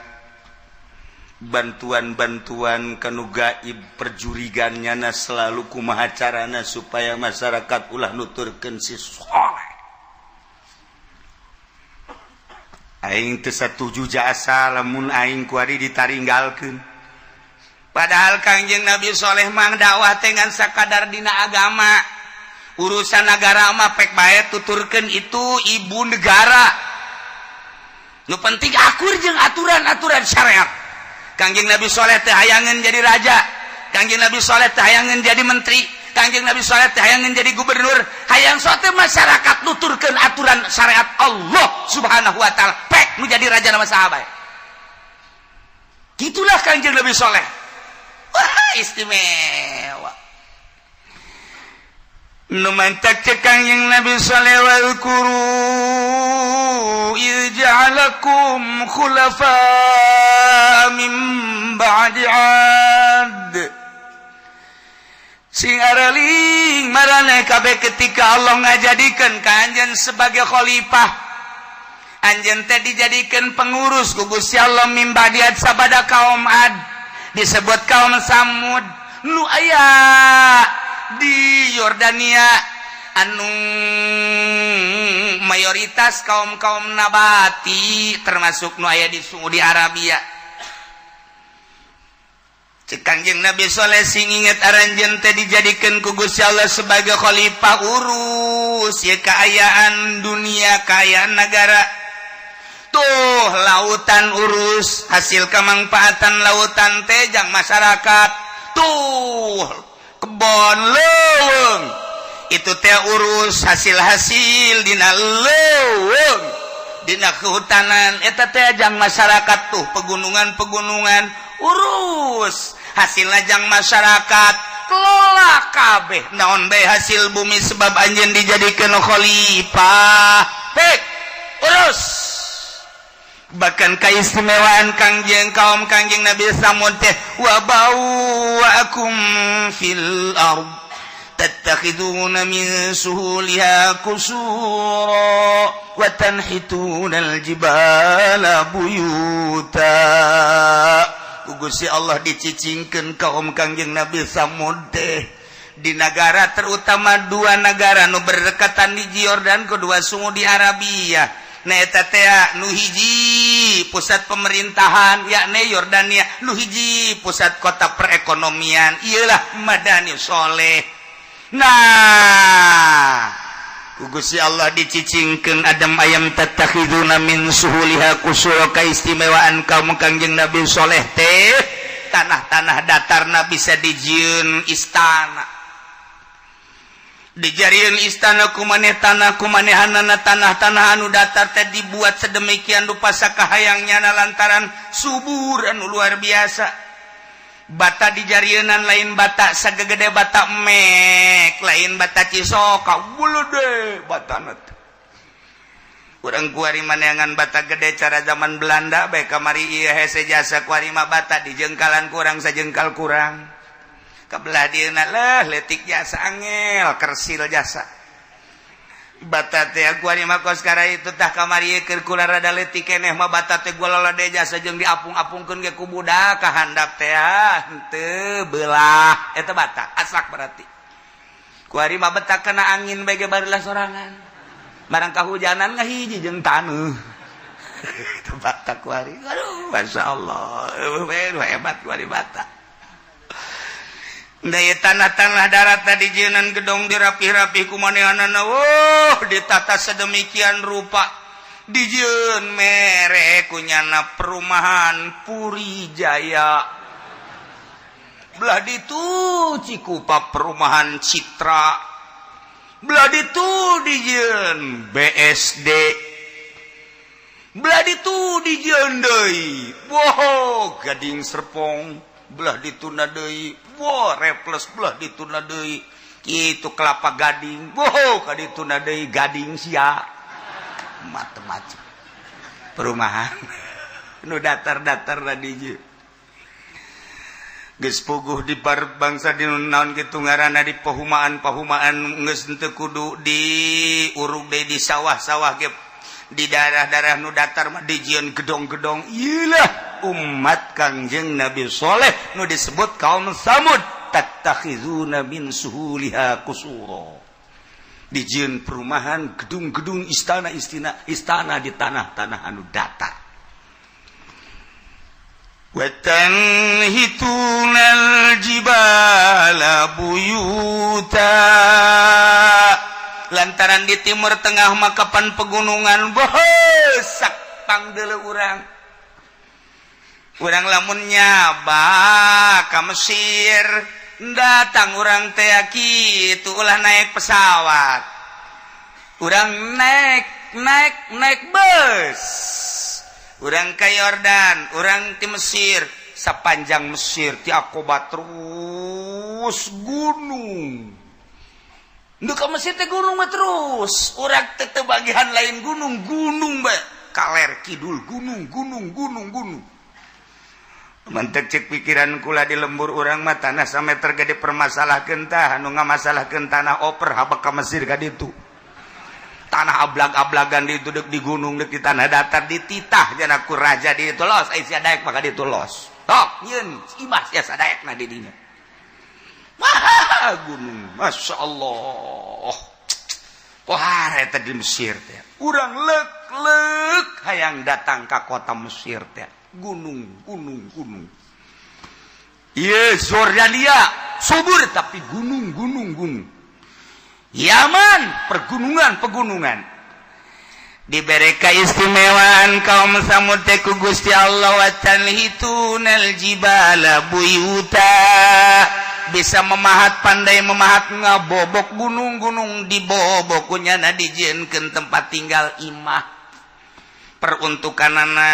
bantuan-bantuan kanu gaib perjurigannya na selalu kumaha carana supaya masyarakat ulah nuturkeun si Soleh. Aing teu satuju jasa lamun aing kuari ditaringgalkeun. Padahal Kangjeng Nabi Soleh mah dakwah teh ngan sakadar dina agama, urusan negara mah pek bae tuturkeun itu ibu negara. Nu penting akur jeung aturan-aturan syariat. Kangjeng Nabi Soleh teh hayangeun jadi raja, Kangjeng Nabi Soleh teh hayangeun jadi menteri, Kangjeng Nabi Soleh teh hayangeun jadi gubernur, hayang sote masyarakat nuturkeun aturan syariat Allah Subhanahu wa taala, pek nu jadi raja nama sahabat. Gitulah Kangjeng Nabi Soleh. Wah, istimewa. Nu mantak cek Kangjeng Nabi Soleh, wadhkuru idh ja'alakum khulafa min ba'di 'ad. Sing araling maraneh kabeh ketika Allah ngajadikeun ka anjeun sebagai khalifah, anjeun teh dijadikeun pengurus ku Gusti Allah min ba'di 'ad, sabada kaum Ad, disebut kaum Samud nu aya di Yordania, anu mayoritas kaum-kaum Nabati, termasuk nu aya di Saudi Arabia. Cek Kangjeng Nabi Soleh, sing inget aranjeun teh dijadikeun ku Gusti Allah sebagai khalifah, urus ya keayaan dunia, keayaan negara. Tuh lautan urus, hasil kemangfaatan lautan teh jang masyarakat. Tuh kebon leuweung itu teh urus, hasil-hasil dina leuweung, dina kehutanan eta teh jang masyarakat. Tuh pegunungan-pegunungan urus, hasil jang masyarakat. Kelola kabeh naon bae hasil bumi, sebab anjeun dijadikeun khalifah, pek urus. Bahkan keistimewaan Kangjeng kaum Kangjeng Nabi Samud teh wa bawwa'akum fil ard tattakhiduna min suhuliha qusura wa tanhituna al-jibala buyuta. Ku Gusti Allah dicicingkeun kaum Kangjeng Nabi Samud teh di negara, terutama dua negara nu berdekatan di Jordan, kedua Saudi Arabia. Nah, eta teh nu hiji pusat pemerintahan yakni Yordania, nu hiji pusat kota perekonomian ialah Madani Soleh. Nah, ku Gusti Allah dicicingkeun adam ayam tattakhiduna min suhuliha qusura. Keistimewaan kaum Kangjeng Nabi Soleh teh tanah-tanah datarna bisa dijieun istana, dijarian istana kumaneh tanah kumanehanana. Tanah-tanah anu datar teh dibuat sedemikian rupa sakahayangnya, lantaran subur anu luar biasa. Bata dijarienan lain bata sagede bata mek, lain bata cisoka, gede bata. Kurang kuari maneangan bata gede cara zaman Belanda bae kamari. Ieu hese jasa kuari mah bata dijengkalan kurang sajengkal kurang. Kebelah dieuna lah leutik jasa, angel kersil jasa bata teh. Gua ni mah kos itu tah kamari keur kula rada leutik keneh mah bata teh gua lalade jasa jeung diapung-apungkeun ge ku budak ka handap teh, henteu belah eta bata asak. Berarti kuari mah beta kena angin bae ge barulah sorangan, barang kahujanan ngahiji jeung taneuh itu bata kuari. Aduh, Masya Allah, hebat kuari bata. Daya tanah-tanah darat tadi jieunan gedong, dirapih-rapih ku manehanana. Oh, ditata sedemikian rupa, dijieun mere kunyana perumahan Puri Jaya, belah ditu Cikupa perumahan Citra, belah ditu dijieun BSD, belah ditu dijieun deui, wow, Gading Serpong, belah dituna deui, wow, Reples, belah dituna deui itu Kelapa Gading, wow, ka dituna deui Gading sia, macem-macem perumahan nu datar-datar tadi. Geus puguh di bar bangsa di naon kitu ngaranna, di pahumaan-pahumaan geus henteu kudu di urug deui, di sawah-sawah ge, di daerah-daerah nu datar mah dijieun gedong-gedong. Iyalah umat Kangjeng Nabi Soleh nu disebut kaum Samud, tattakhizuna min suhuliha qusura, dijieun perumahan, gedung-gedung, istana-istana, istana di tanah-tanah anu datar. Wa tanhitunal jibala buyuta, lantaran di Timur Tengah makapan pegunungan bosak pangdele urang. Urang lamun nyaba ka Mesir, datang urang teh kitu, ulah naik pesawat, urang naik naik naik bus. Urang ke Yordan, urang di Mesir, sepanjang Mesir ti Aqaba terus gunung. Nu ka Mesir teh gunung mah terus. Urang teh teu bagian lain gunung, gunung bae. Kaler kidul gunung, gunung, gunung, gunung. Mentek cek pikiran kula, di lembur urang mah tanah sameter gede permasalahkeun. Tah anu ngamasalahkeun tanah oper habak ka Mesir ka ditu. Tanah ablag-ablagan di itu, dek di gunung dek di tanah datar, dititah jana ku raja di itu, los ai sia daek maka ditu los. Tok nyieun imah sia sadaekna di dinya. Wah, gunung, Masya Allah. Wah, eta di Mesir teh. Urang lek-lek hayang datang ka kota Mesir teh. Gunung, gunung, gunung. Iya, Jordania subur tapi gunung, gunung, gunung. Yaman pergunungan, pegunungan. Diberi keistimewaan kaum Samud teh ku Gusti Allah, wa tanhitunal jibala buyuta, bisa memahat, pandai memahat, ngabobok gunung-gunung, dibobok kunyana dijieunkeun tempat tinggal, imah. Peruntukanana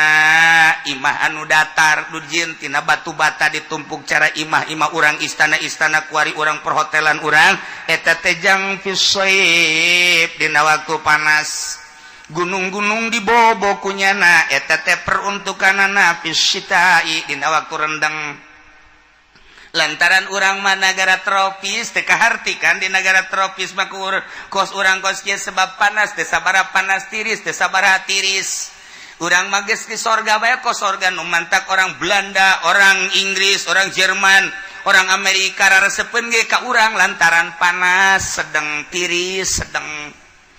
imah anu datar, dijieun tina batu bata ditumpuk, cara imah-imah urang, istana-istana kuari urang, perhotelan urang eta teh jang fisoib dina waktu panas. Gunung-gunung dibobok kunyana eta teh peruntukanana fisyitai, dina waktu rendeng. Lantaran urang mah negara tropis, teu kaharti kan. Di negara tropis mah kos urang kos kieu sebab panas teh sabaraha panas, tiris teh sabaraha tiris. Urang mah geus di sorga bae, kos sorga. Nu mantak orang Belanda, orang Inggris, orang Jerman, orang Amerika raresepeun ge ka urang lantaran panas sedang, tiris sedang,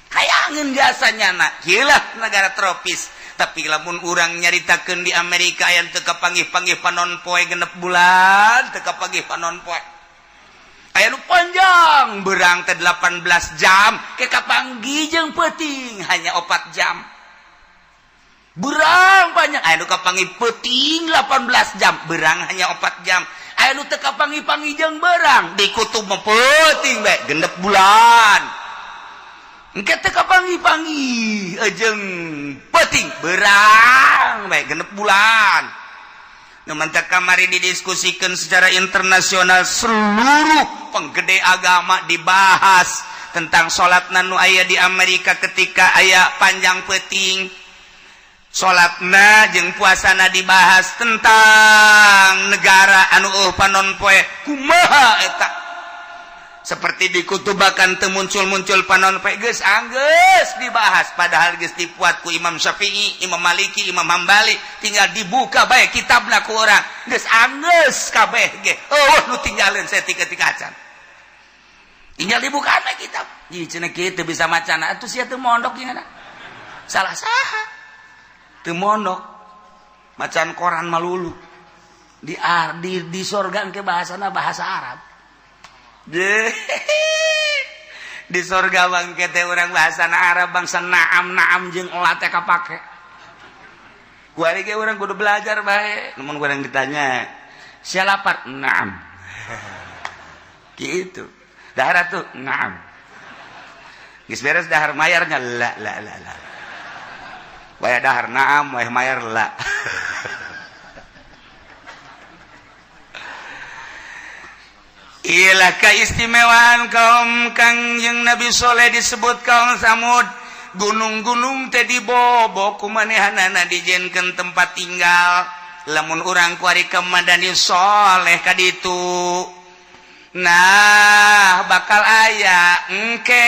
hayangeun jasanya na. Kieu negara tropis. Tapi lamun urang nyaritakeun di Amerika aya teu kapanggih-panggih panon poe, 6 bulan teu kapanggih panon poe. Aya nu panjang berang teh 18 jam ke kapanggih jeung peuting hanya 4 jam berang panjang. Aya nu kapanggih peuting 18 jam, berang hanya 4 jam. Aya nu teu kapanggih-panggih jeung berang, di kutub mah peuting bae 6 bulan. Engke teu kapanggih-panggih jeung peuting, berang bae 6 bulan. Nu mantak kamari didiskusikan secara internasional, seluruh penggede agama dibahas tentang salat nu aya di Amerika ketika aya panjang peuting. Salatna jeung puasana dibahas tentang negara anu panon poe kumaha eta seperti dikutubakan teu muncul-muncul panon poe geus anggeus dibahas padahal geus dipuat ku Imam Syafi'i, Imam Maliki, Imam Hambali, tinggal dibuka bae kitabna ku urang geus anggeus kabeh ge eueuh nu tinggalin saeutik-eutik acan tinggal dibuka bae kitab. Ih cenah kieu bisa macana atuh sia teu mondok gimana salah saha teu mondok macan koran malulu di sorga engke bahasana bahasa Arab. Di sorga bangke teh urang bahasana Arab bangsa naam naam jeung olah teh kapake. Kuari ge urang kudu belajar bae. Lamun urang ditanya, "Sia lapar?" "Naam." Gitu. Dahar tuh, "Naam." Geus beres dahar mayarnya la la la la. Waya dahar naam, waya mayar la. Iyalah keistimewaan kaum Kangjeng Nabi Soleh disebut kaum Samud. Gunung-gunung teh dibobo kumanehanana dijieunkeun tempat tinggal. Lamun urang kuari ka Madani Soleh ka ditu. Nah, bakal aya engke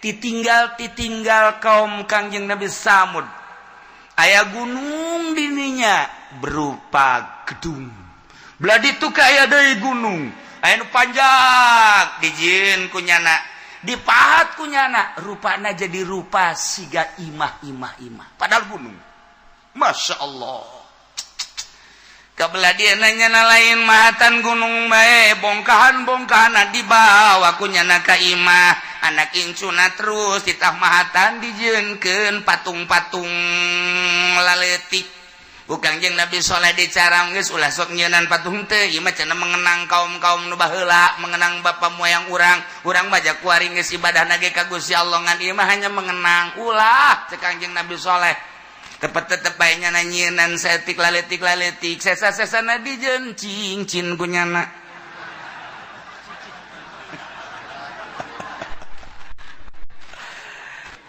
titinggal-titinggal kaum Kangjeng Nabi Samud. Aya gunung dininya berupa gedung. Belah ditu ka aya deui gunung aya nu panjang dijieun ku nyana dipahat ku nyana rupana jadi rupa siga imah imah imah padahal gunung. Masya Allah. Kabelah dia nanya lain mahatan gunung bae bongkahan-bongkahan dibawa ku nyana ka imah anak incuna terus ditah mahatan dijieunkeun patung-patung laletik. Kangjeng Nabi Soleh dicarang geus ulah sok nyeunan patung teh ieu mah cenah mengenang kaum-kaum nu baheula mengenang bapa moyang urang urang mah kuari geus ibadahna ge ka Gusti Allah ngan ieu mah hanya mengenang ulah cek Kangjeng Nabi Soleh tetep-tetep bae nyana nyeunan saeutik laletik laletik sesa-sesana dijeun cincin ku nyana.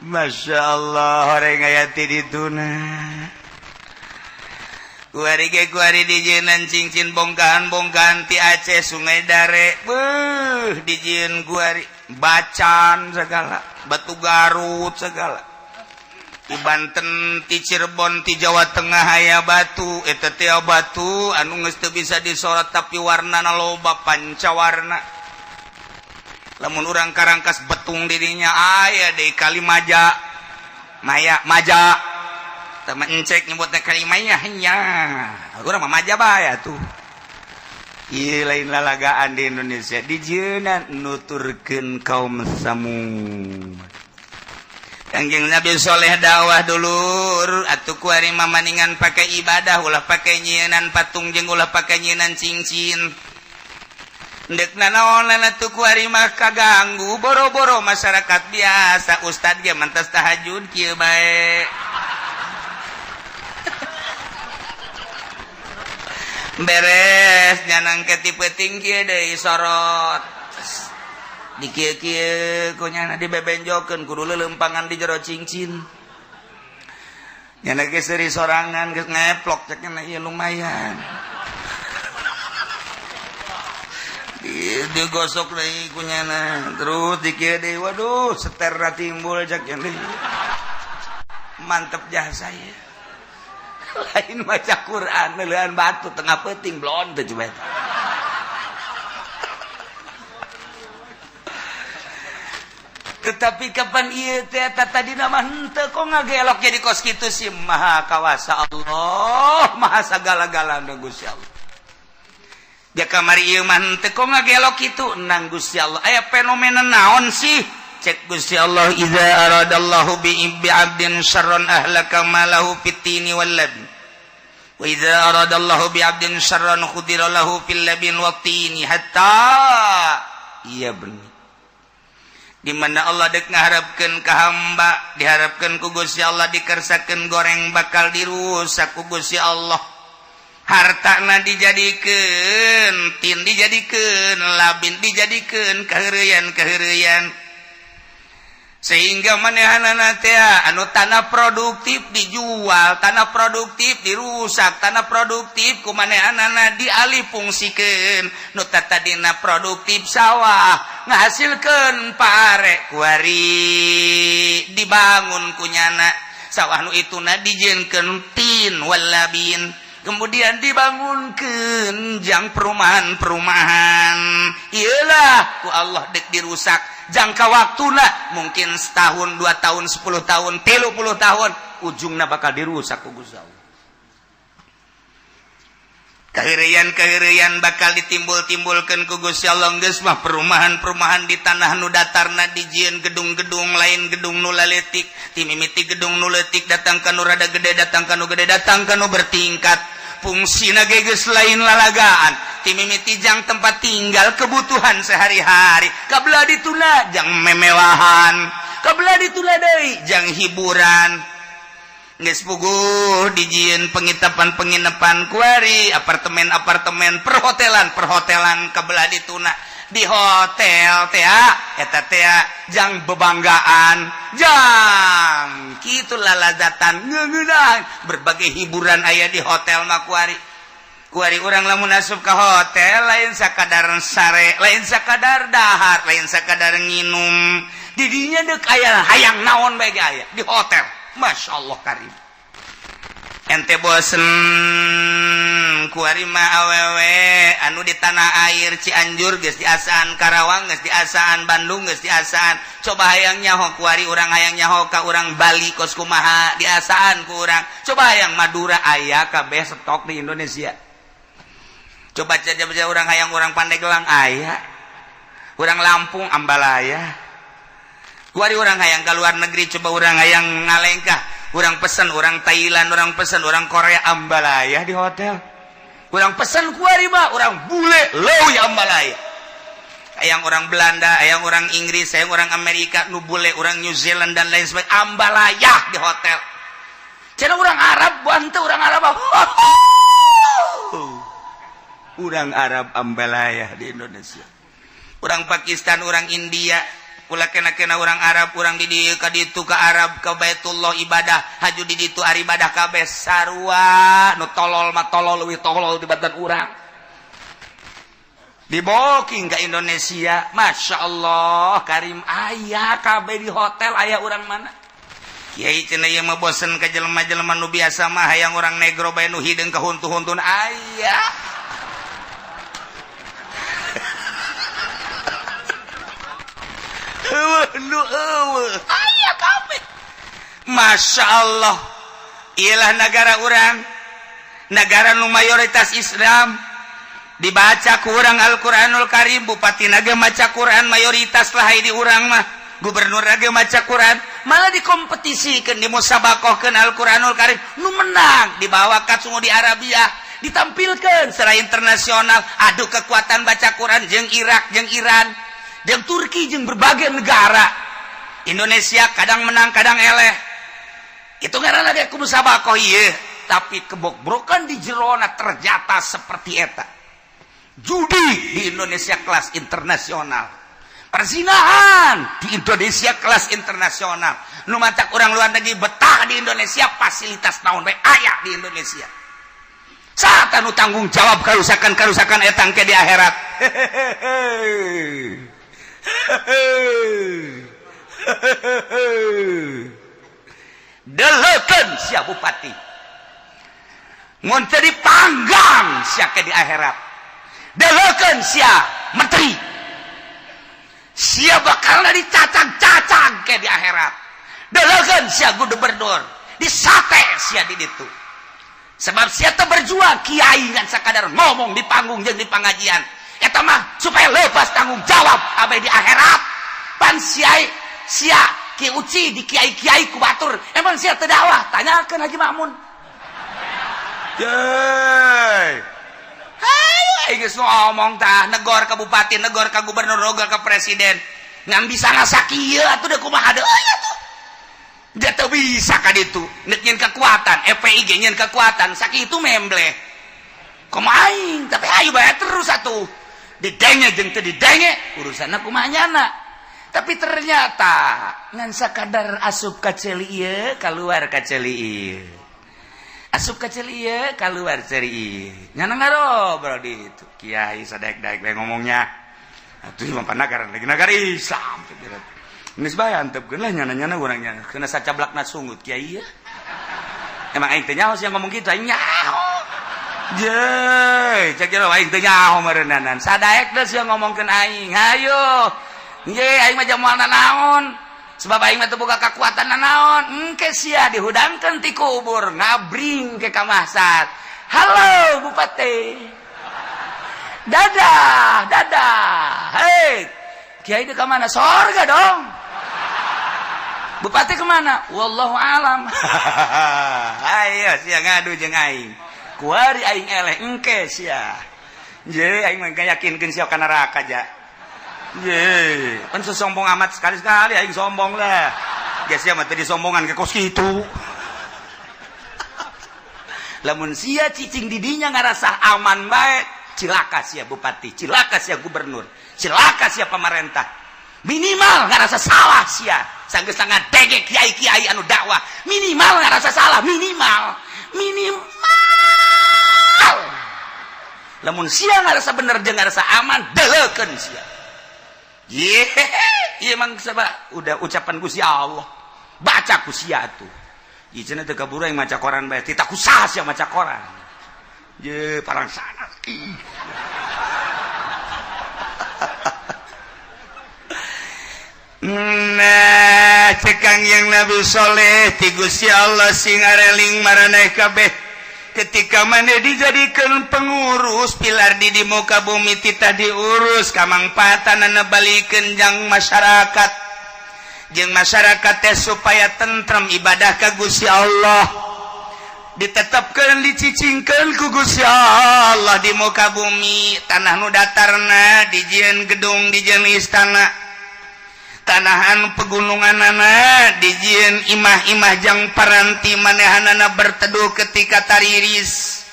Masya Allah horeng aya ti dituna. Kuari ge kuari dijieun cincin bongkahan-bongkahan ti Aceh Sungai Dare beuh dijieun kuari bacan segala batu Garut segala di Banten ti Cirebon ti Jawa Tengah aya batu eta teh batu anu geus teu bisa disorot tapi warnana loba pancawarna lamun urang karangkas betung dirinya aya deui Kalimaja Maya Maja teman encek nyebutnya kalimahnya hanya urang mah maja bae atuh. Ieu lain lalagaan di Indonesia dijieunna nuturkeun kaum Samud. Kangjeng Nabi Soleh dakwah dulur atuh kuari mah maningan pake ibadah ulah pake nyieunan patung jeung ulah pake nyieunan cincin. Ndek nanaonan atuh kuari mah kaganggu boro-boro masyarakat biasa ustad ge mantas tahajud kieu bae. Beres nyanang ke tipe tinggi deui sorot di kieu-kieu ku nyana dibebenjokeun kudu leuleumpangan di jero cincin nyana ge seuri sorangan geus ngeplok cek nya ieu lumayan digosok deui ku nyana terus di kieu deui waduh seterna timbul cek nya mantep jasa ieu. Lain maca Quran neuleun batu tengah peuting blon teh coba. Tetapi kapan ieu teh eta tadina mah henteu kok ngagelok jadi kos kitu sih maha kawasa Allah maha sagala-galana Gusti Allah. Dia kamari ieu mah henteu kok ngagelok kitu nang Gusti Allah. Aya fenomena naon sih? Cek Gusti Allah idza aradallahu bi 'abdin syarran ahlaka malahu fitini wal labin wa idza aradallahu bi 'abdin syarran khudira lahu fil labin wat tini hatta yabni. Di mana Allah dek ngaharapkeun ka hamba diharapkeun ku Gusti Allah dikersakeun goreng bakal dirusak ku Gusti Allah. Hartana dijadikeun tin dijadikeun labin dijadikeun kaheureyan-kaheureyan. Sehingga manehanana teh anu tanah produktif dijual, tanah produktif dirusak, tanah produktif ku manehanana dialih fungsikeun. Nu tadina produktif sawah ngahasilkeun pare, kuari dibangun kunyana. Sawah nu ituna dijieunkeun tin walabin, kemudian dibangunkeun jang perumahan-perumahan. Iyalah ku Allah dek dirusak jangka waktuna mungkin setahun, 2 tahun, 10 tahun, 30 tahun, ujungna bakal dirusak ku Gusti Allah. Kaheureyan-kaheureyan bakal ditimbul-timbulkeun ku Gusti Allah. Geus mah perumahan-perumahan di tanah nu datarna dijieun gedung-gedung, lain gedung nu laletik. Ti mimiti gedung nu leutik datang ka nu rada gede, datang ka nu gede, datang ka nu bertingkat. Fungsina ge geus lain lalagaan. Ti mimiti jang tempat tinggal, kebutuhan sehari-hari, kabelah dituna jang memewahan, kabelah dituna deui jang hiburan. Geus puguh dijieun penginapan-penginapan kuari, apartemen-apartemen, perhotelan-perhotelan. Kabelah dituna di hotel teh eta teh jang bebanggaan, jang kitu lalazatan, ngeuneunan berbagai hiburan aya di hotel mah kuari. Kuari urang lamun asup ka hotel lain sakadar sare, lain sakadar dahar, lain sakadar nginum. Didinya deuk aya hayang naon bae ge aya di hotel. Masya Allah karim. Ente bosen kuari mah awewe anu di tanah air, Cianjur geus diasaan, Karawang geus diasaan, Bandung geus diasaan. Coba hayang nyaho kuari urang, hayang nyaho ka urang Bali kos kumaha, diasaan ku urang. Coba hayang Madura, aya kabeh stok di Indonesia. Coba saja urang hayang urang Pandeglang, aya. Urang Lampung, ambalaya. Kuari urang hayang ke luar negeri, coba urang hayang ngalengkah, urang pesen orang Thailand, orang pesen orang Korea, ambalaya di hotel. Urang pesen kuari mah orang bule leuwih ambalaya. Hayang orang Belanda, hayang orang Inggris, hayang orang Amerika nu bule, orang New Zealand dan lain sebagainya, ambalaya di hotel. Cenah orang Arab bantu, orang Arab, orang Arab ambalaya di Indonesia. Orang Pakistan, orang India, ulah kena-kena orang Arab. Urang di dieu ka ditu ka Arab, ke Baitullah ibadah haju di ditu, ari ibadah kabeh sarua. Nu tolol mah tolol, leuwih tolol tibatan urang. Diboking ke Indonesia, Masya Allah karim, aya kabeh di hotel. Aya urang mana Kiai cenah ieu mah bosen ka jelema-jelema nu biasa mah, hayang urang negro bae nu hideung kahuntu-huntun, aya. Aya kabeh. Masya Allah, ialah negara urang, negara nu mayoritas Islam, dibaca ku urang Al-Quranul Karim, bupati naga maca Quran, mayoritas lah di urang mah, gubernur naga maca Quran, malah dikompetisikan, dimusabakohkeun Al-Quranul Karim, nu menang dibawa ka Saudi Arabia, ditampilkan secara internasional adu kekuatan baca Quran jeung Irak, jeung Iran, jeung Turki, jeung berbagai negara. Indonesia kadang menang, kadang eleh. Itu ngaranna ge ku musabakoh ieu, tapi kebokbrokan di jerona ternyata seperti eta. Judi di Indonesia kelas internasional, perzinahan di Indonesia kelas internasional. Nu matak orang luar negeri betah di Indonesia, fasilitas naon bae aya di Indonesia. Saat anu tanggung jawab karusakan-karusakan etang ke di akhirat? Hehehe. Deleukeun sia bupati, mun teu dipanggang sia ke di akhirat. Deleukeun sia menteri, sia bakal dicacag-cacag ke di akhirat. Deleukeun sia gubernur, disate sia di ditu, sebab sia teu berjuang. Kiai ngan sakadar ngomong di panggung jeung di pengajian, eta mah supaya lepas tanggung jawab abe di akhirat. Pan sia sia Ki Uci di kiai-kiai ku batur, emang sia teu dakwah? Tanyakeun Haji Makmun. Yeay. Hayu aing geus ngomong tah, negor ka bupati, negor ka gubernur, negor ka presiden, ngan bisa ngasakieu atuh da kumaha deui atuh. Dia teu bisa ka ditu nek nyeun kekuatan FPI ge nyeun kekuatan sakitu membleh kumaha aing, tapi ayo bae terus atuh, didenge jeung teu didenge urusanna kumaha nyana. Tapi ternyata ngan sakadar asup ka ceuli ieu, keluar ka ceuli ieu, asup ka ceuli ieu, keluar ceuli ieu. Nyana ngarobrol di itu kiai sadaek-daek we ngomongnya atuh mah nagara lagi nagara Islam. Geus bae antepkeun lah nyana-nyana urang nya kena sacablakna sungut kiai ya. Emang aing teh nyaho sih yang ngomong gitu, aing nyaho. Je, cek jero aing teh nyaho meureunanan. Sadaek deui sia ngomongkeun aing. Hayo. Nge, aing mah moal naon. Sebab aing mah teu boga kakuatan naon. Engke sia dihudangkeun ti kubur, ngabring ke ka mahsar. Halo bupati. Dadah, dadah. Hei, kiai ka mana? Sorga dong. Bupati kemana? Wallahu alam. Ayo sia ngadu jeung aing. Kuari aing eleh engke sia. Je, aing mah yakinkeun sia ka neraka ja. Ye, kan sesombong amat, sekali-sekali aing sombong lah. Ya sia mah teu disombongan ke kos kitu. Lamun sia cicing didinya ngarasa aman bae, cilaka sia bupati, cilaka sia gubernur, cilaka sia pemerintah. Minimal ngarasa salah sia. Sanggeus ngadege kiai-kiai anu dakwah, minimal ngarasa salah, minimal. Minimal. Lamun sia ngarasa bener jeung ngarasa aman, deleukeun sia. Ye, iya emang sebab udah ucapan Gusti Allah. Baca ku sia tuh. Ieu cenah teu kaburu yang maca koran bae. Tita ku saha sia maca koran. Je parang sana. Nah, cekang yang Nabi Soleh ti Gusti Allah sing areling maraneh kabeh. Ketika mana dijadikan pengurus pilar di muka bumi, tita diurus kamangpaatan balikeun jang masyarakat, jeung masyarakat teh supaya tentrem ibadah ka Gusti Allah, ditetapkan, dicicingkan ku Gusti Allah di muka bumi. Tanah nu datarna dijieun gedung, dijieun istana. Tanahan pegununganana dijieun imah-imah jang paranti manehanana berteduh ketika tariris.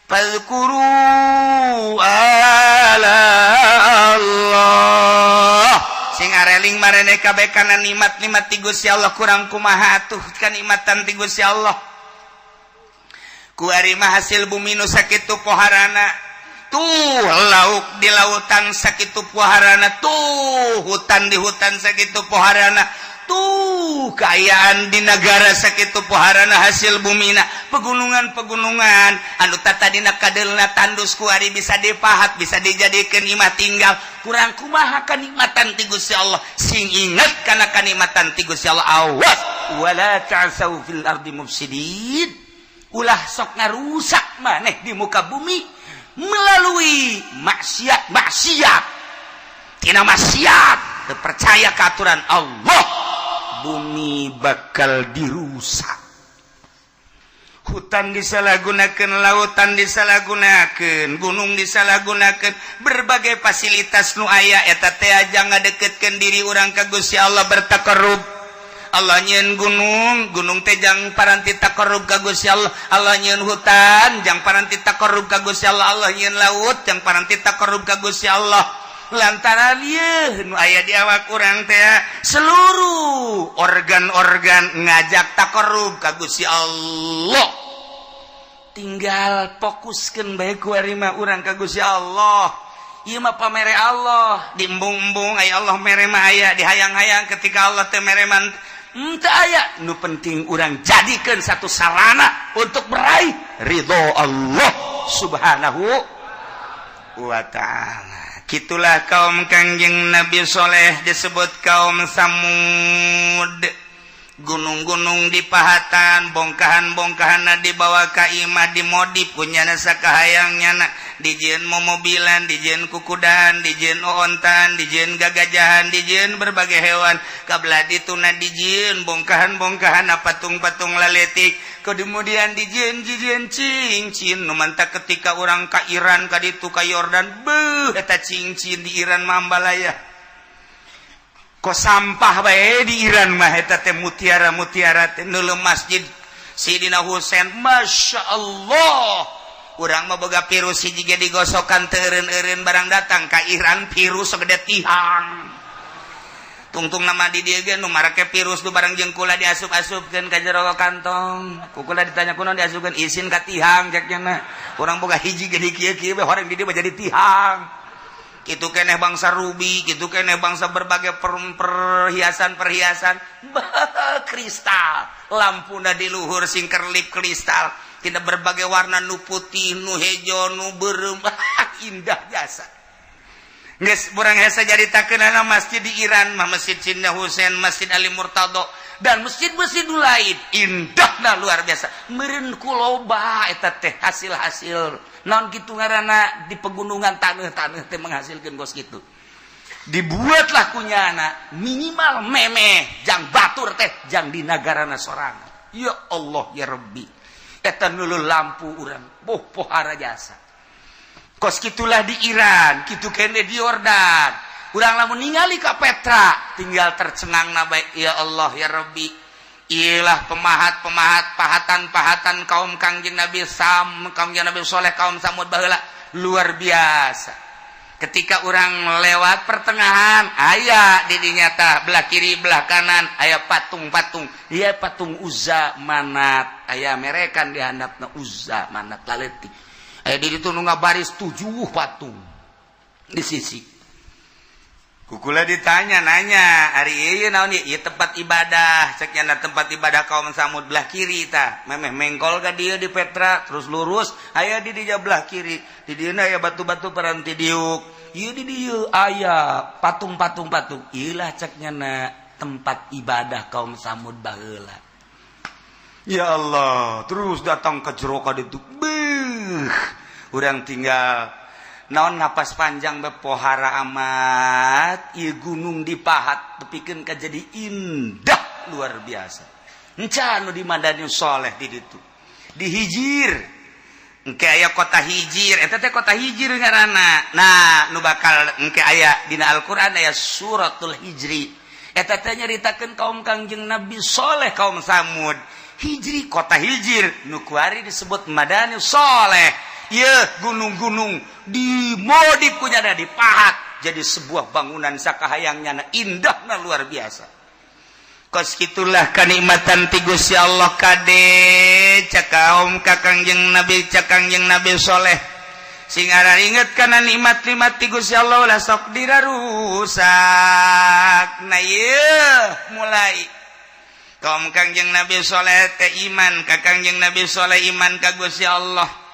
Fadzkuru ala Allah, sing areling marene kabeh kana nikmat-nikmat ti Gusti Allah. Kurang kumaha atuh kanikmatan ti Gusti Allah? Kuari mah hasil bumi nu sakitu poharana tuh, lauk di lautan sakitu poharana tuh, hutan di hutan sakitu poharana tuh, kaayaan di negara sakitu poharana, hasil bumina, pegunungan-pegunungan anu tatadina kadelna tandus kuari bisa dipahat, bisa dijadikan imah tinggal. Kurang kumaha kanikmatan ti Gusti Allah? Sing inget kana kanikmatan ti Gusti Allah. Awas, wala ta'sau fil ardi mufsidin, ulah sok ngarusak maneh di muka bumi melalui maksiat. Maksiat tina maksiat, percaya ke aturan Allah, bumi bakal dirusak. Hutan disalahgunakan, lautan disalahgunakan, gunung disalahgunakan, berbagai fasilitas nu aya eta teh aja ngadeketkeun diri urang ka Gusti Allah, bertakarrub. Allah nyieun gunung, gunung teh jang paranti takarrub ka Gusti Allah. Allah nyieun hutan jang paranti takarrub ka Gusti Allah. Allah nyieun laut jang paranti takarrub ka Gusti Allah, lantaran ieu nu aya di awak urang teh seluruh organ-organ ngajak takarrub ka Gusti Allah. Tinggal fokuskeun bae kuari mah urang ka Gusti Allah. Ieu mah pamere Allah, diembung-embung aya Allah mere mah aya, dihayang-hayang ketika Allah teh mere mah henteu aya. Nu penting urang jadikan satu sarana untuk meraih ridho Allah Subhanahu wa Ta'ala. Gitulah kaum Kangjeng Nabi Soleh disebut kaum Samud. Gunung-gunung di pahatan, bongkahan-bongkahan dibawa ka imah, dimodif kunyana sakahayang nyana, dijieun momobilan, dijieun kukudaan, dijieun ontaan, dijieun gagajahan, dijieun berbagai hewan. Kabelah dituna dijieun bongkahan-bongkahan, patung-patung laletik. Kemudian dijieun jieun cincin nu mantak ketika orang ka Iran, ka ditu, ka Yordan, beuh, eta cincin di Iran mambalaya kok sampah bae. Di Iran mah eta teh mutiara-mutiara teh neuleuh masjid Sidina Husain, Masya Allah. Urang mah boga virus hiji ge digosokan teu eureun-eureun, barang datang ka Iran virus segede tihang. Tungtung nama di dieu ge nu marake virus nu barang jeung kula diasup-asupkeun ka jero kantong. Ku kula ditanya kunaon diasupkeun, isin ka tihang cek nya. Urang boga hiji gede kieu-kieu bae, horeng di dieu mah jadi tihang. Kitu keneh bangsa ruby, kitu keneh bangsa berbagai perhiasan-perhiasan, kristal. Lampuna di luhur sing kerlip kristal. Tina berbagai warna, nu putih, nu hejo, nu beureum, indah jasa. Geus urang hese caritakeunana masjid di Iran mah, Masjid Sinda Husain, Masjid Ali Murtado, dan masjid-masjid lain indahna luar biasa. Meureun ku loba eta teh hasil-hasil naon kitu ngaranna di pegunungan, taneuh-taneuh teh menghasilkeun kos kitu. Dibuatlah kunyana minimal memeh jang batur teh jang di nagarana sorangan. Ya Allah ya Rabbi. Eta nulu lampu urang boh pohara jasa. Kos gitulah di Iran, gitu kene di Yordan. Urang lamun ningali ka Petra tinggal tercengang na baik, ya Allah ya Rabbi. Iyalah pemahat-pemahat, pahatan-pahatan kaum Kangjeng Nabi Sam, Kangjeng Nabi Soleh, kaum Samud baheula luar biasa. Ketika orang lewat pertengahan aya di dinyata belah kiri, belah kanan aya patung-patung. Iya, patung Uzza, Manat, aya merekan di handapna Uzza, Manat laleutik. Aya di ditu nu ngabaris tujuh patung di sisi. Kukula ditanya nanya, "Ari ieu naon ieu?" "Ieu tempat ibadah," cek nya, tempat ibadah kaum Samud. Belah kiri tah memeh mengkol ka dieu di Petra terus lurus aya di dieu belah kiri, di dieu aya batu-batu paranti diuk. Ieu di dieu aya patung-patung patung. Ieu lah cek nya tempat ibadah kaum Samud baheula. Ya Allah, terus datang ke jero ka ditu. Beuh, urang tinggal naon napas panjang bepohara amat. Ieu gunung dipahat tepikeun ka jadi indah luar biasa. Encan nu di Madani Soleh di ditu di Hijir, engke aya kota Hijir, eta teh kota Hijir ngaranna. Nah, nu bakal engke aya dina Al-Qur'an, aya suratul Hijri, eta teh nyaritakeun kaum Kangjeng Nabi Soleh, kaum Samud. Hijri, kota Hijir nu kuari disebut Madani Soleh. Ye, gunung-gunung dimodif punya dipahat jadi sebuah bangunan sakahayangnya, indahna luar biasa. Kos itulah kanikmatan ti Gusti Allah. Kade cak kaum ka Kangjeng Nabi, cak Kangjeng Nabi Soleh, sing inget kana nikmat-nikmat ti Gusti Allah, ulah sok dirarusak. Nah, ieu mulai kaum Kangjeng Nabi Soleh teh iman ka Kangjeng Nabi Soleh, iman ka Gusti Allah.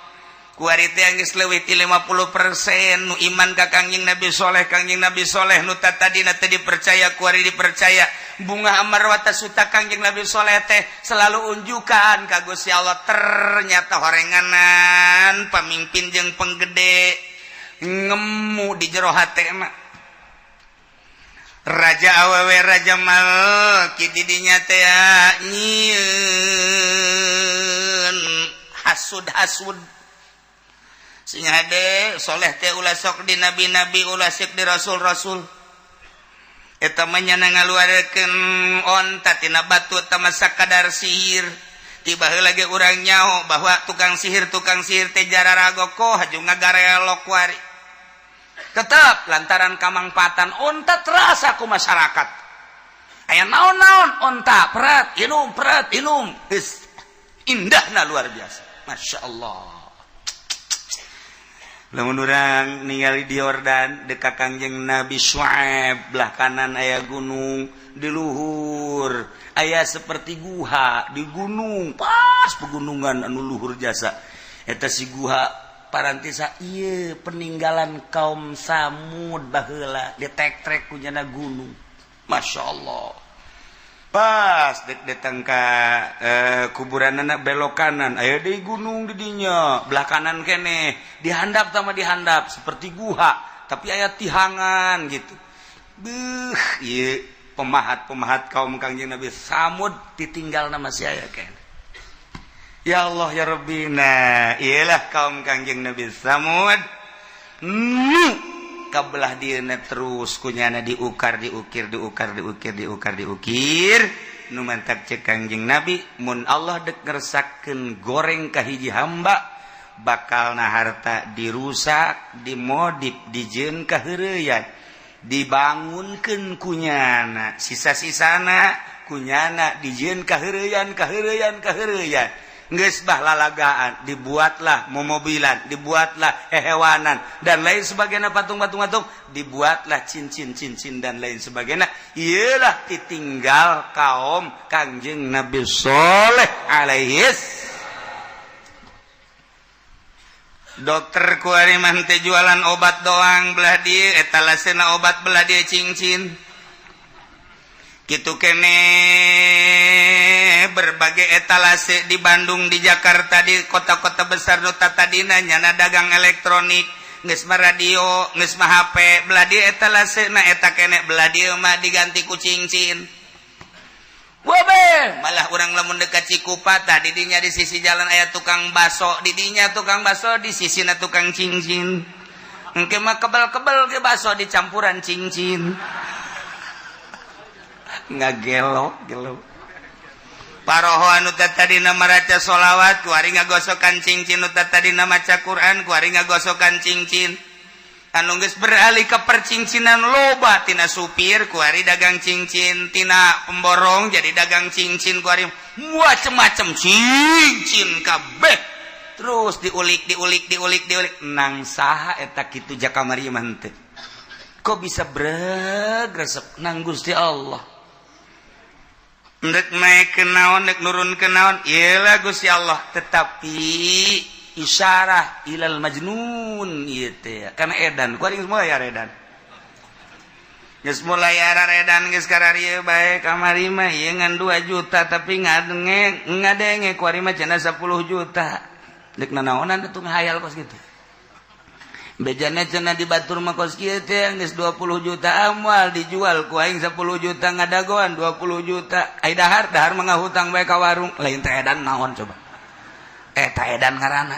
Kuari teh geus leuwih ti 50% nu iman ka Kangjeng Nabi Soleh. Kangjeng Nabi Soleh nu tadina teu dipercaya, kuari dipercaya. Bunga amarwata suta Kangjeng Nabi Soleh teh selalu unjukan ka Gusti Allah. Ternyata horenganan pamimpin jeung penggede ngemu di jero hate mah. Raja awewe, Raja Malki didinya teh nyieun hasud-hasud. Sing hade soleh teh ulah sok di nabi-nabi, ulah sok di rasul-rasul. Eta mah nyana ngaluarkeun onta tina batu, eta mah sakadar sihir. Tiba lagi urang nyaho bahwa tukang sihir teh jararago haju ngagarelok kuari. Tetap lantaran kamangpaatan onta terasa ku masyarakat, aya naon-naon onta perat inum, perat inum. Indahna luar biasa, masya Allah. Lamun urang ningali di Yordan dekat Kangjeng Nabi Syuaib, belah kanan aya gunung, di luhur aya seperti guha di gunung, pas pegunungan anu luhur jasa. Eta si guha parantisa ieu peninggalan kaum Samud baheula, ditek-trek kunyana gunung, masya Allah. Pas dek datang ka kuburan anak, belok kanan aya di gunung, di dinya belah kanan kene dihandap sama dihandap seperti guha, tapi aya tihangan gitu. Beuh, ieu pemahat-pemahat kaum Kangjeng Nabi Samud ditinggal nama si aya kene. Ya Allah ya Rabbi. Nah, iyalah kaum Kangjeng Nabi Samud nu kabelah dieuna terus kunyana diukar, diukir, diukar, diukir, diukar, diukir. Nu mantak cek Kangjeng Nabi, mun Allah dek ngersakeun goreng ka hiji hamba, bakal na harta dirusak, dimodif, dijieun kaheureuyan. Dibangunkeun kunyana, sisa-sisana kunyana dijieun kaheureuyan kaheureuyan kaheureuyan. Geus bah lalagaan, dibuatlah momobilan, dibuatlah hehewanan dan lain sebagainya, patung-patung-patung, dibuatlah cincin-cincin dan lain sebagainya. Iyalah ditinggal kaum Kangjeng Nabi Soleh alaihis. Dokter kuari mah teh jualan obat doang, belah dieu etalasena obat, belah dieu cincin. Gitu kene berbagai etalase di Bandung, di Jakarta, di kota-kota besar nu tadina nyana dagang elektronik, geus mah radio, geus mah HP, belah dieu etalase na eta kene, belah dieu mah diganti ku cincin. Wabe, malah urang lamun dekat Cikupa tah didinya di sisi jalan aya tukang baso, didinya tukang baso, di sisina tukang cincin. Engke mah kebel-kebel ge baso dicampuran cincin. Ngagelok gelo. Paroho anu tadina maraca sholawat kuari ngagosokan cincin, nu tadina maca Quran kuari ngagosokan cincin. Anu geus beralih ke percincinan loba, tina supir kuari dagang cincin, tina pemborong jadi dagang cincin, kuari macem-macem cincin kabeh. Terus diulik diulik diulik diulik nang saha eta kitu jakamari mah teh. Kok bisa breg resep nang Gusti Allah. Ndek naik ke naon, ndek nurun ke naon, iyalah Gusti Allah. Tetapi isyarah ilal majnun ieu teh karena edan kuari geus mulai edan. Geus mulai edan geus kararieu bae kamari mah ieu ngan 2 juta tapi ngadenge ngadenge kuari mah cenah 10 juta. Dek nanaonan atuh ngahayal kos kitu. Bejana cenah di batur mah kos kieu teh geus 20 juta amal dijual ku aing 10 juta ngadagoan 20 juta. Ai dahar dahar mah ngahutang bae ka warung, lain teh edan naon coba. Eta edan ngaranna.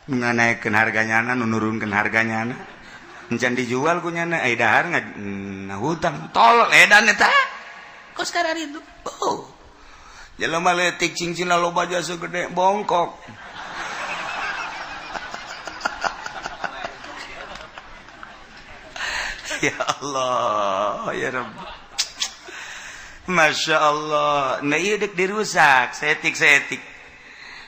Nganaikeun harganya nu nurunkeun harganya. Encan dijual ku nyana ai dahar ngahutang. Tolol edan eta. Kos kararitu. Oh. Jelema leutik cincinna loba jasa gede bongkok. Ya Allah, ya Rabb. Masya Allah. Nah iya dek dirusak, setik-setik.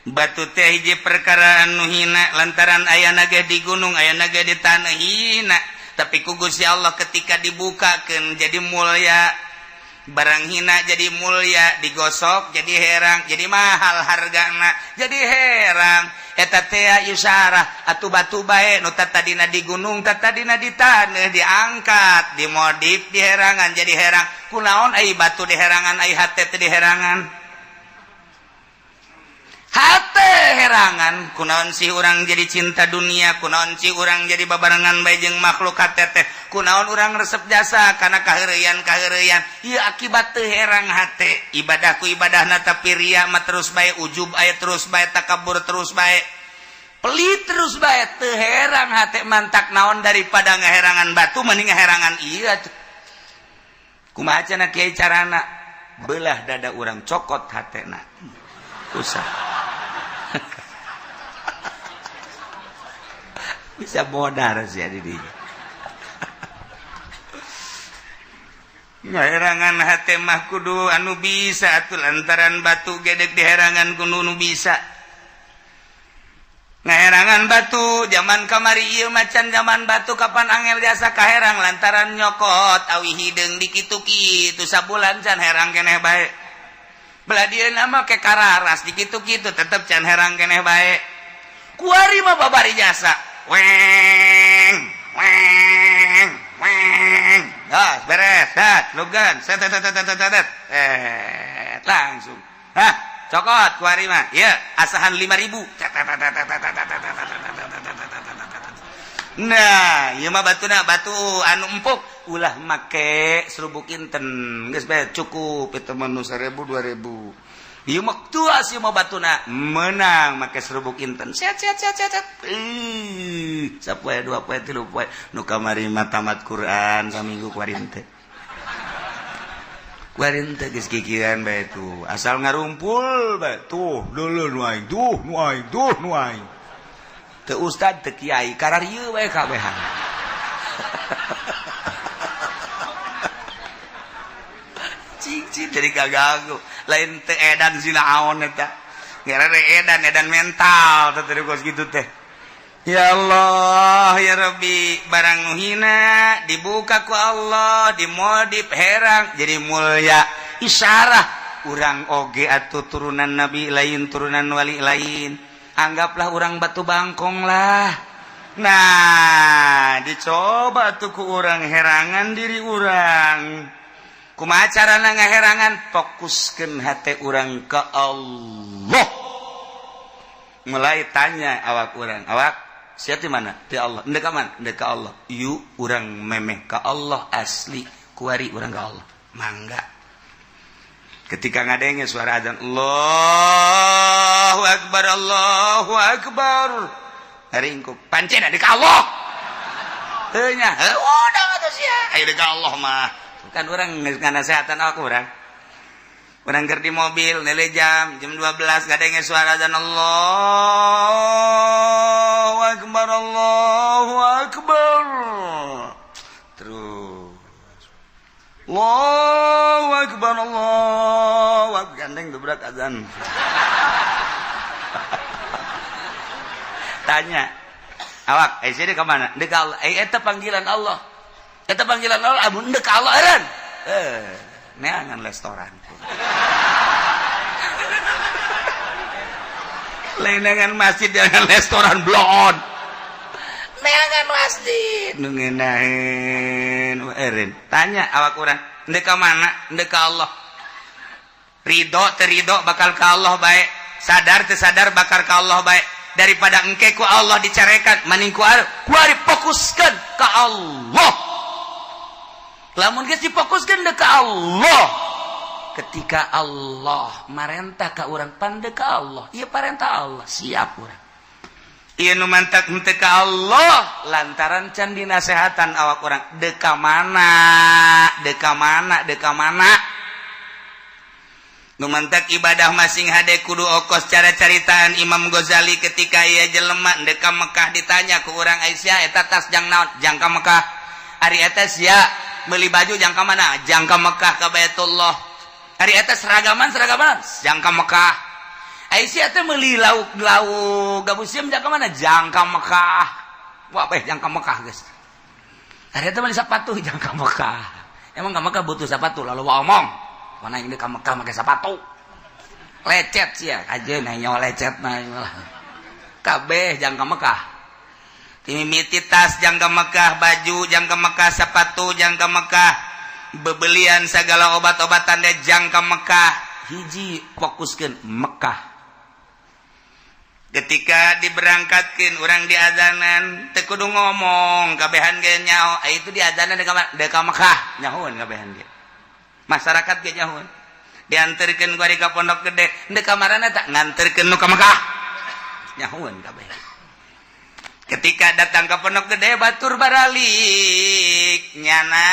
Batu teh hiji perkara anu hina lantaran aya naga di gunung, aya naga di tanah hina. Tapi ku Gusti Allah ketika dibukakeun jadi mulia. Barang hina jadi mulia, digosok jadi herang, jadi mahal hargana, jadi herang. Eta teh isyarah atuh batu bae nu tadina di gunung, tadina di taneuh diangkat, dimodif di herangan jadi herang. Kunaon ai batu di herangan, ai hate teh di herangan? Hate herangan, kunaon sih urang jadi cinta dunia, kunaon sih urang jadi babarengan bae jeung makhluk hate teh, kunaon urang resep jasa karena kaheureyan-kaheureyan. Ieu akibat teu herang hate. Ibadah ku ibadahna tapi ria mah terus bae, ujub aya terus bae, takabur terus bae, pelit terus bae, teu herang hate. Mantak naon daripada ngaherangan batu mending ngaherangan ieu atuh. Kumaha cenah kiai carana? Belah dada urang, cokot hatena. Usah. Bisa modar sih di dinya. Ngaherangan hate mah kudu anu bisa atuh, lantaran batu gedek diherangan kudu nu bisa. Ngaherangan batu zaman kamari ieu macan zaman batu kapan angel jasa kaherang lantaran nyokot awi hideung dikitu-kitu sabulan can herang keneh bae. Belah dieu mah ke kararas dikitu-kitu tetep can herang keneh bae. Kuari mah babari jasa. Weng weng weng. Dah beres, dah lugan, set set set set set. Langsung. Hah, cokot kuari mah. Ieu asahan 5.000. Nah, ieu mah batuna batu anu empuk, ulah make serubuk inten. Geus bae cukup eta mah nu 1000 2000. Ieu mah tua sih mah batuna menang make serubuk inten. Set set set set. Sapoe dua poe tilu poe nu kamari mah tamat Quran saminggu kuari teh. Kuari teh geus kikiran bae tuh. Asal ngarumpul bae tuh dulu nu aing tuh nu aing tuh nu aing. Teu ustad teu kiai kararieu bae kabehan. Masjid jadi kaganggu. Lain teu edan sina aon eta. Ngarana edan edan mental teh kos kitu teh. Ya Allah ya Rabbi, barang nu hina dibuka ku Allah, dimodif herang jadi mulia. Isyarah urang oge atuh turunan nabi lain, turunan wali lain, anggaplah urang batu bangkong lah. Nah, dicoba tuh ku urang herangan diri urang. Kumaha carana ngaherangan? Fokuskeun hate urang ke Allah. Mulai tanya awak urang, awak sia di mana? Di Allah. Ndek ka mana? Ndek ka Allah. Yuk urang memeh ka Allah asli, kuari urang ka Allah. Mangga. Ketika ngadenge suara azan, Allahu Akbar, Allahu Akbar, ringkuk pancen di ka Allah. Teu nya, udah atuh sia. Ayo di ka Allah mah. Kan urang geus nganasehatan awak urang. Urang keur di mobil nele jam jam 12, ngadenge suara azan, Allahu Akbar, Allahu Akbar. Terus Allahu Akbar, Allahu Akbar, gandeng dobrak azan. Tanya awak, eh sini ke mana? Ndek Allah. Eh, eta panggilan Allah, eta panggilan Allah. Amun ndek Allah eureun, eh neangan restoran, lain neangan masjid, neangan restoran bloon, neangan masjid nu ngeunaheun eureun. Tanya awak urang, ndek ka mana? Ndek ka Allah. Ridho teu ridho bakal ka Allah bae, sadar teu sadar bakal ka Allah bae. Daripada engke ku Allah dicarekan, maning ku kuari fokuskan ke Allah. Lamun geus difokuskeun ke Allah, ketika Allah marentah ka urang pande ka Allah, ieu parentah Allah, siap urang. Ieu nu mantak henteu ka Allah lantaran can dinasehatan awak urang deka mana, deka mana, deka mana. Nu mantak ibadah masing hade kudu okos cara caritaan Imam Ghazali ketika ia jelema ndek ka Mekah, ditanya ku urang, "Aisyah, eta tas jang naon?" "Jang ka Mekah." "Ari eta sia meuli baju jang ka mana?" "Jang ka Mekah, ka Baitullah." "Ari eta seragaman seragaman?" "Jang ka Mekah." "Aisyah teh meuli lauk lauk gabus sieum jang ka mana?" "Jang ka Mekah." Wah, bae jang ka Mekah geus. "Ari eta meuli sepatu jang ka Mekah." Emang ka Mekah butuh sepatu? Lalu omong mana yang ka Mekah make sepatu lecet sih ya aja nanya lecet. Nah, kabeh jang ka Mekah, timimiti tas jang ka Mekah, baju jang ka Mekah, sepatu jang ka Mekah, bebelian segala obat-obatan dia jang ka Mekah. Hiji fokuskeun Mekah. Ketika diberangkatkan orang di azanan teu kudu ngomong, kabehan ge nyaho itu di azanan deka Mekah, nyahoan kabehan ge, masyarakat ge nyahoan. Diantarkeun ku ka Pondok Gede, ndek kamarana tak nganterkeun nu ka Mekah, nyahoan kabeh. Ketika datang ke Pondok Gede, batur baralik nyana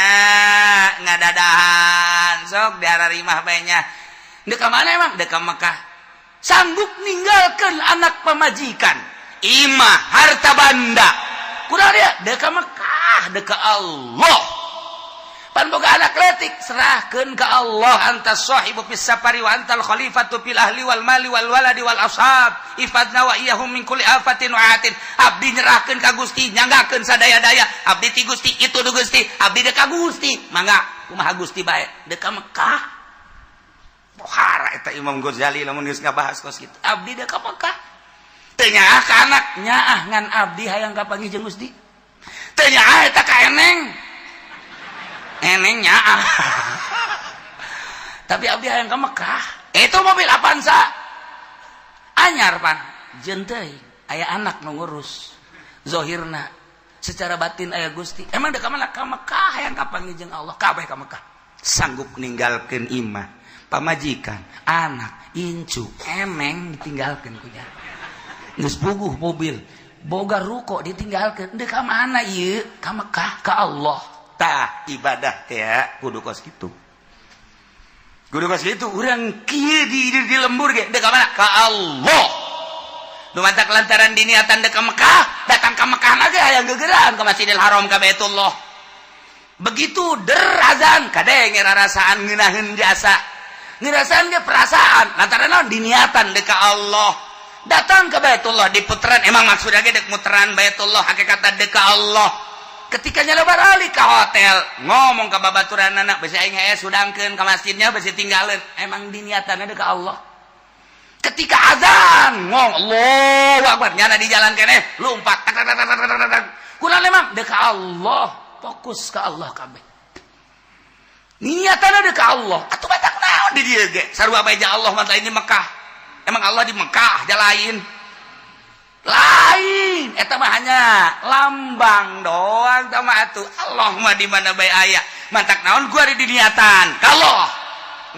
ngadadahan sok di arah rimah bae nya, ndek ka mana emang? Dek ka Mekah. Sanggup ninggalkan anak, pamajikan, imah, harta banda, kurang dia dek ka Mekah, dek ka Allah. Pan boga anak letik, serahkeun ka Allah. Anta sahibu fis safari wa antal khalifatu fil ahli wal mali wal waladi wal ashab, ifadna wa iyyahum min kulli afatin wa atin. Abdi nyerahkeun ka Gusti, nyanggakeun sadaya-daya abdi ti Gusti, itu du Gusti, abdi dek ka Gusti, mangga kumaha Gusti bae, dek ka Mekah. Pohara eta Imam Ghazali lamun geus ngabahas kos kitu. Abdi dek ka Mekah, teu nyaah ka anak, nyaah ngan abdi hayang kapanggih jeung Gusti. Teu nyaah eta ka eneng, eneng nyaah, tapi abdi hayang ke Mekah. Itu mobil Avanza anyar pan jeung teuing aya anak nu ngurus, zohirna, secara batin aya Gusti. Emang dek ka mana? Ka Mekah, hayang kapanggih jeung Allah. Kabeh ka Mekah, sanggup ninggalkeun imah, pamajikan, anak, incu, eneng ditinggalkeun ku nya. Geus puguh mobil, boga ruko ditinggalkeun, dek ka mana ieu? Ka Mekah, ka Allah. Tah, ibadah teh kudu kos kitu, kudu kos kitu. Urang kieu di lembur ge dek ka mana? Ka Allah. Nu mantak lantaran diniatan dek ka Mekah, datang ka Mekah ge hayang gegeran ka Masjidil Haram, ka Baitullah. Begitu der azan, kadenge rarasaan ngeunaheun jasa. Ngerasaan ge perasaan lantaran naon? Diniatan dek ka Allah. Datang ke Baitullah di puteran, emang maksudnya ge dek muteran Baitullah, hakikatna dek ka Allah. Ketika nyala baralik ke hotel, ngomong ke babaturan anak, besi aing hese sudangkeun ka masjidnya, besi tinggalin, emang diniatan dek ka Allah. Ketika azan ngomong Allahu Akbar, nyana di jalan keneh lompat tak tak tak tak tak tak. Kurang emang dek ka Allah, fokus ke Allah kabeh. Niatan dek ka Allah. Atuh batak naon di dieu ge? Sarua bae Allah mah lain di Mekah. Emang Allah di Mekah ja lain? Lain, eta mah hanya lambang doang tah mah atuh. Allah mah di mana bae aya. Mantak naon gua di niatan? Kalau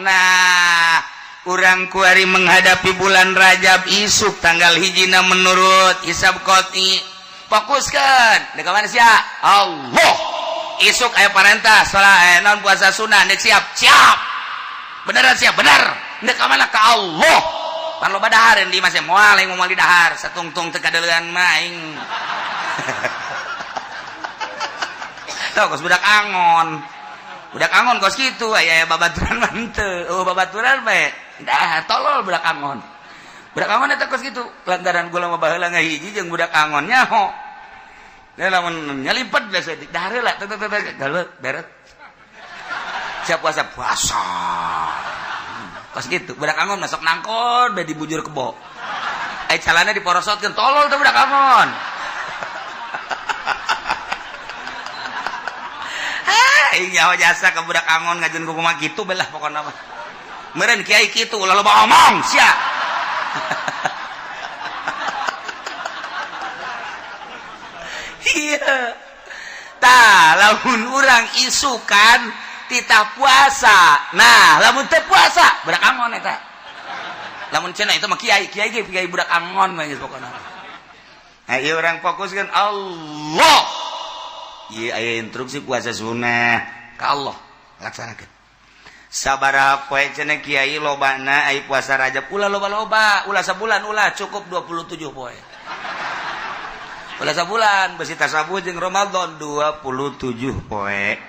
nah urang kuari menghadapi bulan Rajab isuk tanggal hijina menurut hisab qot'i, fokuskan dek mana sia Allah. Isuk aya parentah salat non puasa sunnah, dek siap siap, beneran siap bener. Dek mana? Ka Allah. Pan loba dahar di masih moal aing, moal di dahar satungtung teu kadeulean mah aing. Tau kos budak angon, budak angon kos kitu aya babaturan mah henteu. Oh, babaturan bae dah tolol budak angon. Budak angon eta kos kitu lantaran gula mah baheula ngahiji jeung budak angon nyaho. Da lamun nyalimpet biasa dahar heula teh teh teh galut beret. Siap puasa puasa. Kos kitu budak angon masuk nangkon bae dibujur kebo. Ai calana diporosotkeun, tolol teh budak angon. Aing nyaho jasa ke budak angon ngajeun kumaha kitu belah pokona mah. Meureun kiai kitu ulah loba omong sia. Iya. Tah lamun urang isukan titah puasa. Nah, lamun teu puasa budak angon eta. Lamun cenah itu mah kiai, kiai ge kiai budak angon mah geus pokona. Nah, ieu urang fokuskeun Allah. Ieu aya instruksi puasa sunnah ka Allah, laksanakeun. Sabaraha poe cenah kiai lobana ai puasa Rajab? Ulah loba-loba, ulah sabulan, ulah, cukup 27 poe. Ulah sabulan, besi tasabuh jeung Ramadan 27 poe.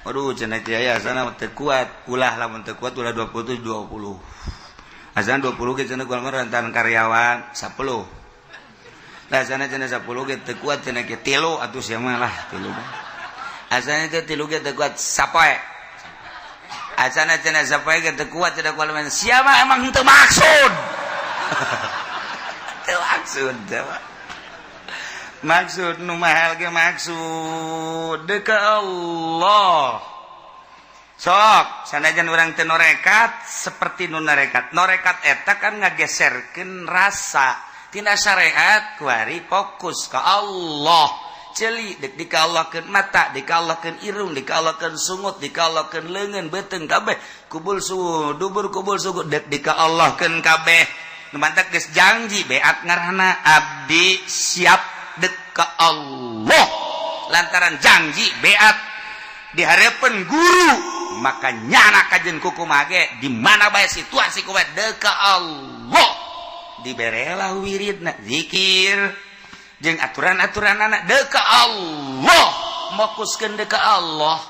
Waduh cenah kiai asana teu kuat, ulah lamun teu kuat ulah 27, 20. Asana 20 ge cenah gua rentan karyawan 10. Lah asana cenah 10 ge teu kuat cenah kiai 3 atuh sia mah lah 3. Asana teh 3 ge teu kuat sapoe. Asana cenah sapoe ge teu kuat cenah kuat sia mah emang teu maksud. Teu maksud teu. Maksud nu mahal ge maksud dek Allah. Sok sanajan urang teu norekat seperti nu norekat. Norekat eta kan ngageserkeun rasa tina syariat kuari fokus ka Allah. Ceuli dek dikallahkeun mata, dikallahkeun irung, dikallahkeun sungut, dikallahkeun leungeun, beuteung kabeh, kubul suhu, dubur kubul suhu dek dikallahkeun kabeh. Nu mantak geus janji beat ngaranna abdi siap dek ka Allah. Lantaran janji beat di harapan guru, maka nyana kajen kuku mage di mana bae situasi kumaha dek ka Allah. Diberelah wiridna zikir jeung aturan-aturan anak dek ka Allah, fokuskeun dek ka Allah.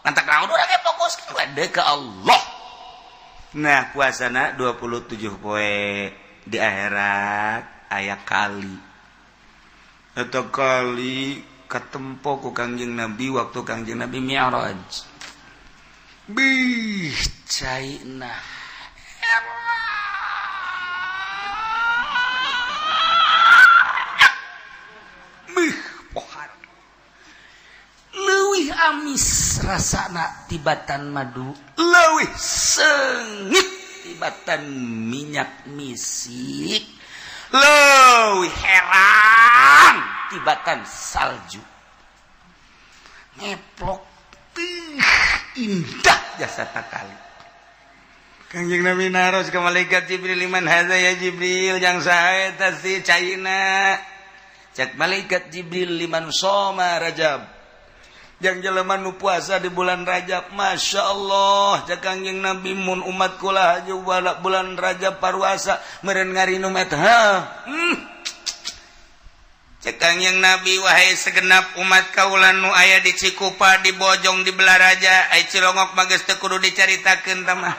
Mantak naon urang ge fokuskeun we dek ka Allah. Nah puasana 27 poe di akhirat aya kali atau kali ketempo ku Kangjeng Nabi waktu Kangjeng Nabi Mi'raj. Bih caina bih pohar leuwih amis rasana tibatan madu, leuwih sengit tibatan minyak misik, leuwih herang tibatan salju. Ngeplok tih indah jasa takali. Kangjeng Nabi naros ke malaikat Jibril, liman hadza ya Jibril, jang saha eta si caina? Cek malaikat Jibril, liman soma Rajab, jang jelema nu puasa di bulan Rajab. Masya Allah cek Kangjeng Nabi, mun umat kula haja bulan Rajab paruasa meureun ngarinum eta. Cek Kangjeng Nabi, wahai segenap umat kaula nu aya di Cikupa, di Bojong, di Belaraja, ai Cilongok mah geus teu kudu dicaritakeun tah mah.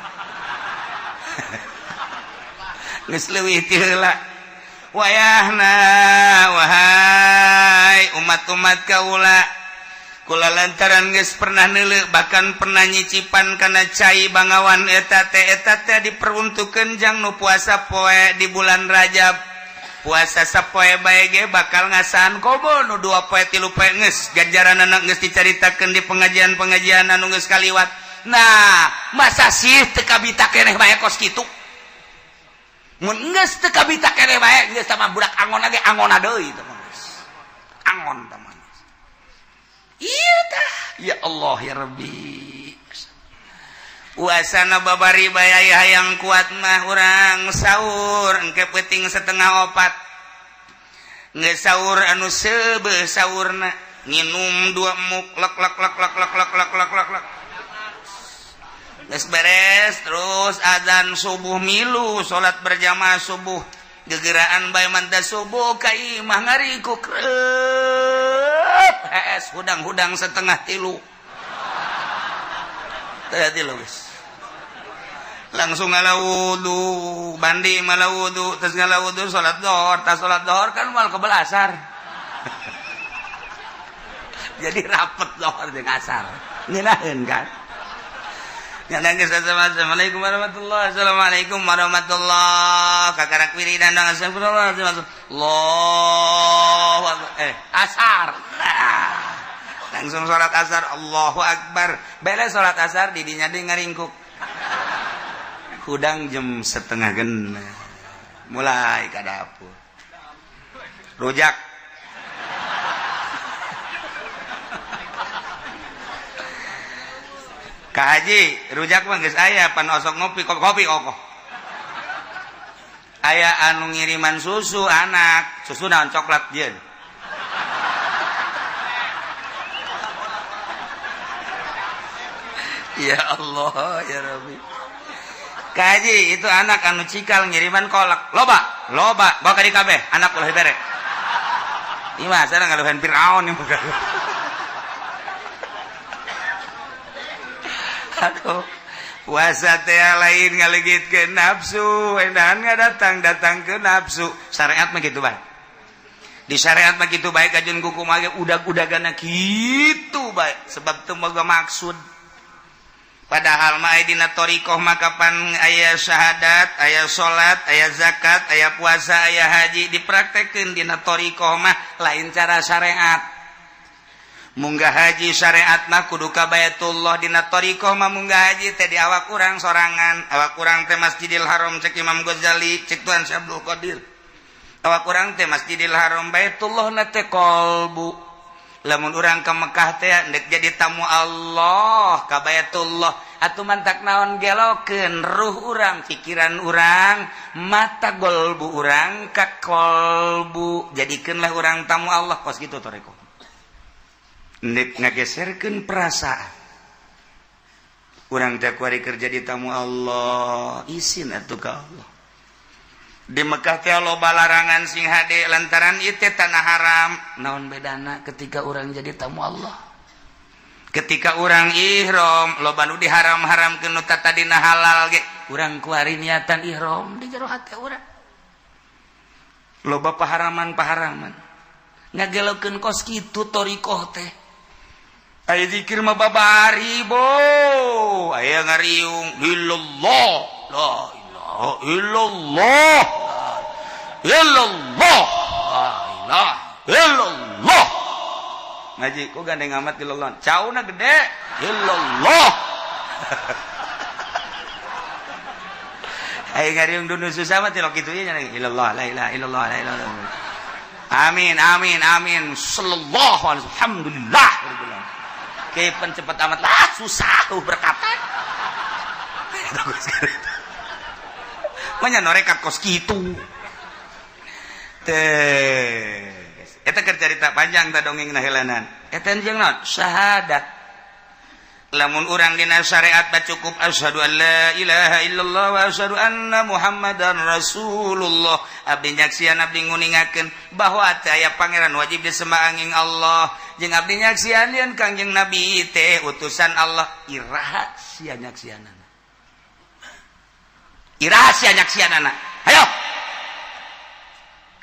Geus leuwih ti heula wayahna. Wahai umat-umat kaula, kula lantaran geus pernah neuleuh, bahkan pernah nyicipan kana cai Bangawan eta teh. Eta teh diperuntukkeun jang nu puasa poe di bulan Rajab. Puasa sapoe bae ge bakal ngasaan komo nu 2 poe, 3 poe. Geus ganjaran anak geus dicaritakeun di pengajian-pengajian anu geus kaliwat. Nah, masa sih teu kabita keneh bae kos kitu? Mun geus teu kabita keneh bae, geus sama budak angon ge angona deui teh mah, geus angon teh mah. Iya tah, ya Allah ya Rabbi. Puasana babari bae, hayang kuat mah urang sahur engke peuting 3:30. Geus sahur anu seubeuh sahurna, nginum dua muk, lek lek lek lek lek lek lek lek lek lek. Geus beres, terus azan subuh, milu salat berjamaah subuh. Gegeraan bae manta subuh ka imah, ngaringkuk kreup hees, hudang-hudang 2:30. 2:30 geus langsung ngala wudu, mandi, ngala wudu, terus ngala wudu salat dhuhur. Tas salat dhuhur kan moal kebel asar, jadi rapet dhuhur jeung asar, ngeunaheun kan. Ya, nangis. Assalamualaikum warahmatullahi, assalamualaikum warahmatullahi. Kakarak wiridan dong, astagfirullah, Allahu akbar. Eh, asar. Nah, langsung sholat asar, Allahu akbar. Beres sholat asar, didinya deui ngaringkuk. Hudang jam 5:30. Mulai ke dapur. Rujak. Ka Haji, rujak mah geus aya, pan osok ngopi kopi, kopi kokoh. Aya anu ngiriman susu anak, susu naon, coklat jieun. Ya Allah, ya Rabbi. Ka Haji, itu anak anu cikal ngiriman kolak. Loba, loba, bawa ka di kabeh, anak ulah dibere. Ieu mah sareng ngaluhan Firaun ieu mah. Aduh, puasa teh lain ngalegitkeun nafsu, endahan datang datang ke nafsu. Syariat mah kitu bae. Di syariat mah kitu bae, kajeun kumaha ge udag-udagana kitu bae, sebab teu boga maksud. Padahal mah aya dina thariqah mah kapan aya syahadat, aya salat, aya zakat, aya puasa, aya haji, dipraktekeun dina thariqah mah, lain cara syariat. Munggah haji syariat mah kudu ka Baitullah, dina thariqah mah munggah haji teh di awak urang sorangan. Awak urang teh Masjidil Haram, cek Imam Ghazali, cek Tuan Syekh Abdul Qadir. Awak urang teh Masjidil Haram, Baitullah na teh kolbu. Lamun urang ke Mekah teh ndek jadi tamu Allah ka Baitullah, atuh mantak naon gelokeun ruh urang, pikiran urang, mata golbu urang ka kolbu, jadikeunlah urang tamu Allah, kos kitu thariqah. Ndek ngageserkeun perasaan urang teh kuari kerja di tamu Allah, isin atuh ka Allah. Di Mekah teh loba larangan sing hade lantaran ieu teh tanah haram. Naon bedana ketika urang jadi tamu Allah? Ketika urang ihram, loba nu diharam-haramkeun nu tadina halal ge, urang kuari niatan ihram di jero hate urang. Loba paharaman-paharaman ngagelokeun kos kitu thariqah teh. Aya zikir mah babari bo, aya ngariung illallah, la ilaha illallah, illallah, la ilaha illallah. Ngaji kok gandeng amat illallah, cauna gede illallah. Aya ngariung dunu susah mah tilok kitu nya, illallah, la ilaha illallah, la ilaha illallah. Amin amin amin, sallallahu alaihi alhamdulillah. Kepen cepet amat lah, susah berkata. Manya norekat kos kitu teh. Eta keur carita panjang ta dongeng nahelanan. Eta jeung naon syahadat. Lamun urang dina syariat mah cukup asyhadu an la ilaha illallah wa asyhadu anna Muhammadan Rasulullah. Abdi nyaksian, abdi nguningakeun bahwa teu aya pangeran wajib disembah angin Allah, jeung abdi nyaksian yen Kangjeng Nabi teh utusan Allah. Iraha sia nyaksianana? Iraha sia nyaksianana? Ayo.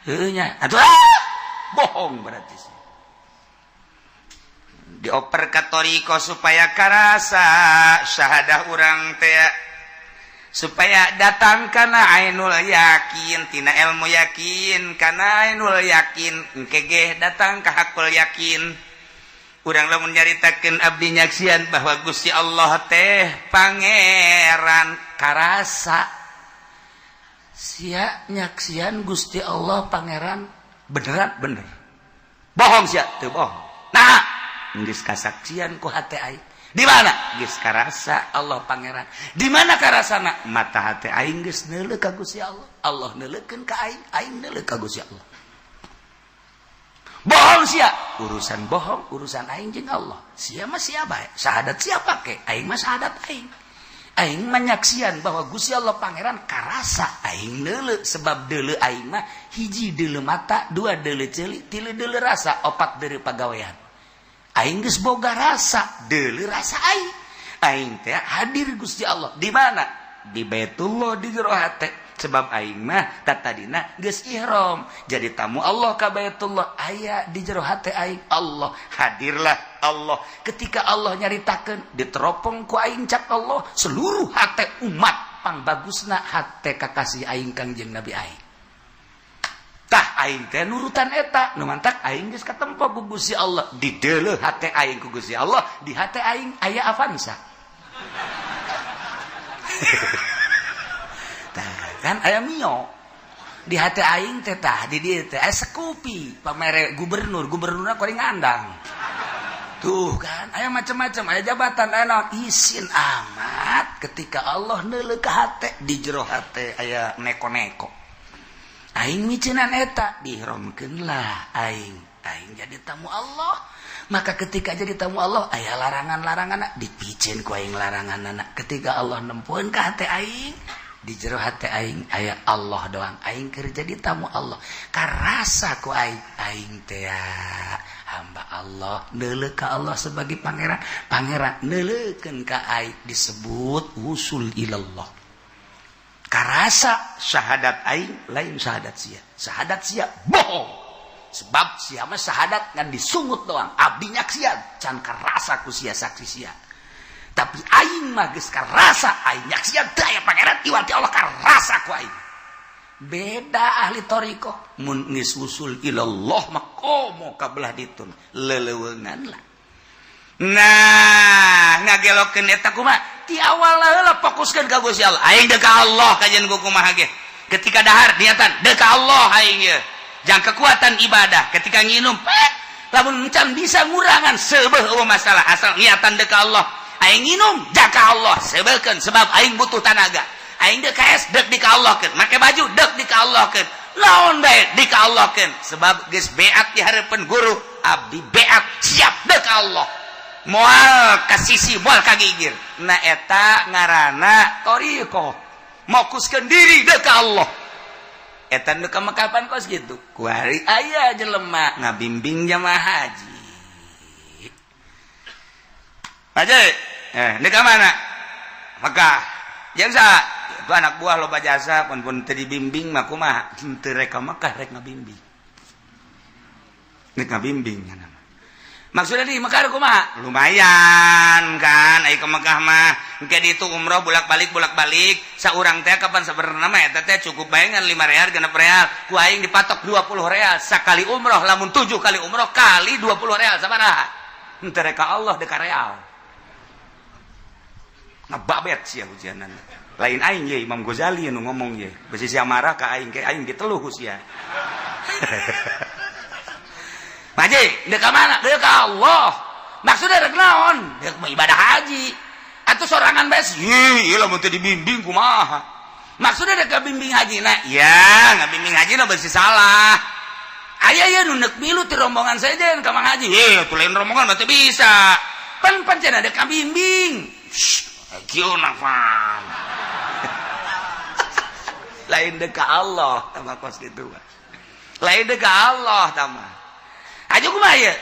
Heuh nya. Atuh ah, bohong berarti. Dioper ka thoriqoh supaya karasa syahadah urang teh, supaya datang karena ainul yakin, tina ilmu yakin karena ainul yakin, engke ge datang ke hakul yakin. Urang lamun nyaritakeun abdi nyaksian bahwa Gusti Allah teh pangeran, karasa sia nyaksian Gusti Allah pangeran beneran bener. Bohong sia? Teu bohong. Nah, geus kasaksian ku hate aing. Di mana geus karasa Allah pangeran? Di mana karasana? Mata hate aing geus neuleuh ka Gusti Allah, Allah neuleukeun ka aing, aing neuleuh ka Gusti Allah. Bohong sia? Urusan bohong urusan aing jeung Allah. Sia mah sia bae, syahadat sia pake, aing mah syahadat aing. Aing menyaksian bahwa Gusti Allah pangeran karasa aing neuleuh, sebab deuleu aing mah hiji deuleu mata, dua deuleu ceuli, tilu deuleu rasa, opat deuleu pagawean. Aing geus boga rasa, deuleu rasa aing. Aing teh hadir Gusti Allah di mana? Di Baitullah, di jero hate, sebab aing mah tatadina geus ihram jadi tamu Allah ka Baitullah. Aya di jero hate aing Allah, hadirlah Allah. Ketika Allah nyaritakeun, diteropong ku aing cak Allah seluruh hate umat, pangbagusna hate kakasih aing, Kangjeng Nabi aing. Tah, aing teh nurutan eta nu mantak aing geus katempo ku Gusti Allah, di deuleuh hate aing ku Gusti Allah. Di hate aing aya Avanza. Tah kan aya Mio di hate aing teh. Tah, di dieu teh aya Scoopy pamere gubernur, gubernurna kuring ngandang. Tuh kan aya macam-macam, aya jabatan, aya naon, isin amat ketika Allah neuleuh ka hate. Di jero hate aya neko-neko. Aing miceunan eta, dihromkeun lah aing, aing jadi tamu Allah. Maka ketika jadi tamu Allah, aya larangan-larangan, dipiceun ku aing larangan. Ketika Allah nempuan ka hate aing, di jero hate aing aya Allah doang. Aing keur jadi tamu Allah, karasa ku aing, aing teh hamba Allah, neuleuh ka Allah sebagai pangeran, pangeran neuleukeun ka aing. Disebut wusul ilallah. Karasa syahadat aing lain syahadat sia. Syahadat sia bohong, sebab sia mah syahadat ngan disungut doang, abdi nyaksian can karasa ku sia saksi sia. Tapi aing mah geus karasa aing nyaksian teu aya pangeran iwati Allah, karasa ku aing. Beda ahli thoriqoh, mun geus wusul ilallah mah komo ka belah ditun leleuweungan lah. Nah, ngagelokeun eta kumaha? Ti awal heula fokuskeun ka Gusti Allah. Aing deuk ka Allah, kajian ku kumaha ge. Ketika dahar niatan deuk ka Allah aing ye. Jang kekuatan ibadah ketika nginum, lamun can bisa ngurangan seubeuh, eueuh masalah, asal niatan deuk ka Allah. Aing nginum jang ka Allah, seubeuhkeun sebab aing butuh tanaga. Aing deuk ka es deuk di ka Allah keun, make baju deuk di ka Allah keun. Naon bae di ka Allah keun, sebab geus beat di hareupeun guru, abdi beat siap deuk ka Allah. Moal ka sisi, moal ka gigir. Nah, eta ngaranna thoriqoh, fokuskeun diri deuk ka Allah. Eta nu ka kapan kos gitu kuari aya jelema ngabimbing jamaah haji aja deuk ka mana? Mekah. Jeung sa itu anak buah loba jasa pun pun teu dibimbing mah kumaha? Teu rek ka Mekah, rek ngabimbing, rek ngabimbing. Maksudnya di Mekah kumaha? Lumayan kan ai ke Mekah mah, engke ditu umroh bolak-balik bolak-balik. Saurang teh kapan sebenarnya mah eta teh cukup bae ngan 5 real, 6 real. Ku aing dipatok 20 real sakali umroh. Lamun 7 kali umroh kali 20 real sabaraha? Henteu rek ka Allah, deka real. Ngebabet sia ujianan. Lain aing ye, Imam Ghazali nu ngomong ye. Besi sia marah ka aing, ke aing diteluh ku sia. Maji, dek mana? Dek Allah. Maksudnya rek naon? Dek mau ibadah haji. Atau sorangan bae? Ih, lamun teu dibimbing kumaha? Maksudnya dek bimbing haji na? Ya, ngabimbing haji na bersih salah. Aya ya nu neuk milu ti rombongan saja ka Mang Haji. Heh, atuh lain rombongan mah teu bisa. Pan pancen ada kabimbing. Kieu nafan. Lain dek ka Allah tah kos kitu. Lain dek ka Allah tah mah. Haji kumaha ieu?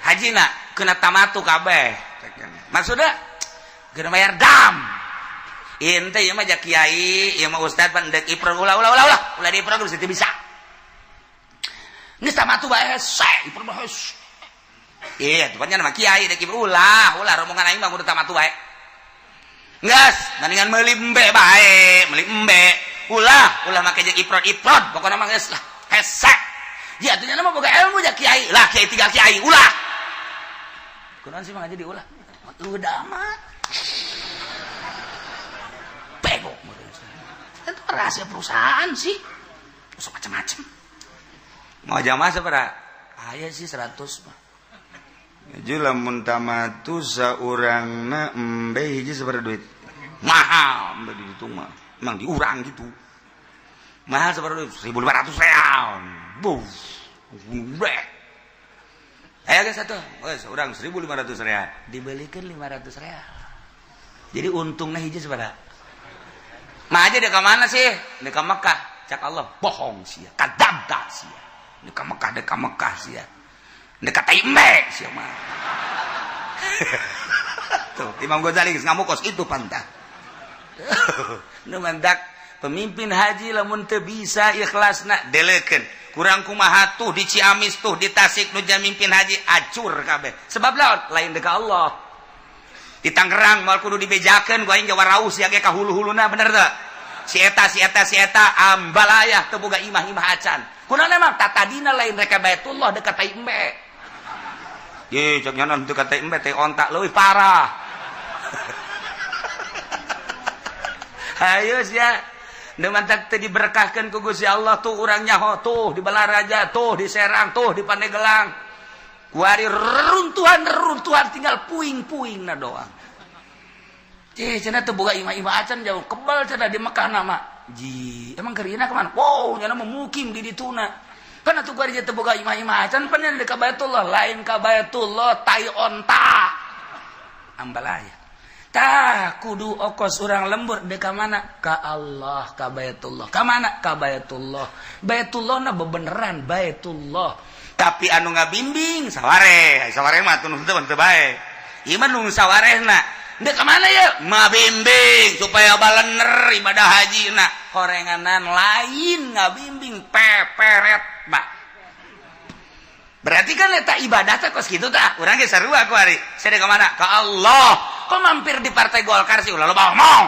Hajina kena tamatu kabeh. Maksudnya kena bayar dam. Ente ieu mah ja kiai, ieu mah ustad pan deuk iprod ulah ulah ulah ulah. Ulah diiprod geus teu bisa. Geus tamatu bae hese, iprod mah hese. Iya, tuh mah kiai deuk iprod ulah, ulah rombongan aing mah kudu tamatu bae. Geus, mendingan meuli embe bae, meuli embe. Ulah, ulah make jeung iprod-iprod, pokona mah geus lah hese. Ya atuh nya mah boga ilmu ja kiai. Lah kiai tinggal kiai, ulah. Kunaon sih mah jadi ulah. Udah amat. Bego. Itu rahasia perusahaan sih. Masuk macam-macam. Mau jamaah sabaraha? Aya sih 100 mah. Jadi lamun tamatu saurangna embe hiji sabaraha duit? Mahal embe di ditu mah. Emang diurang gitu. Mahal sabaraha duit? 1.500 real. Buh. Brek. Aya geus atuh. Geus urang 1.500 real. Dibelikeun 500 real. Jadi untungnya hiji sabaraha? Mah aja dia ke mana sih? Dia ke Mekah. Cak Allah, bohong sia. Kadabda sia. Dia ke Mekah, dia ke Mekah sia. Dia kata embe sia mah. Tuh, Imam Ghazali geus ngamuk kos itu pantah. Nu mandak pemimpin haji lamun teu bisa ikhlasna delekeun. Kurang kumaha tuh di Ciamis tuh di Tasik nu mimpin haji acur kabeh. Sebab laon? Lain deuk Allah. Di Tangerang moal kudu dibejakeun ku aing ge waraus ya ge ka hulu-huluna bener teu? Si eta si eta si eta ambalayah teu boga imah-imah acan. Kunaon emang tatadina lain rek ka Baitullah dekat tai embe. Ye cek nya teu ka tai embe teh ontak leuwih parah. Hayu sia. Nu mantak teu diberkahkeun ku Gusti Allah tuh urang nyaho tuh di Balaraja tuh di Serang tuh di Pandeglang. Kuari reruntuhan tinggal puing-puing na doang. Cih, cenah teu boga imah-imah acan jauh kebal cenah di Mekah nama. Ji, emang kerina kemana? Wow, nyana memukim di dituna. Kan atuh kuari teu boga imah-imah acan pan di ka Baitullah, lain ka Baitullah tai onta. Ambalaya. Tah kudu okos urang lembur deuk ka mana? Ka Allah, ka Baitullah. Ka mana? Ka Baitullah. Baitullah na bebeneran Baitullah. Tapi anu ngabimbing saware, saware mah teu teu bae. Ieu mah nu sawarehna. Deuk ka mana ye? Mabimbing supaya balener ibadah haji na. Horenganan lain ngabimbing peperet ba. Berarti kan eta ibadah teh kos kitu tah. Urang ge sarua ku ari. Saya deuk ka mana? Ka Allah. Kok mampir di Partai Golkar sih ulah loba omong.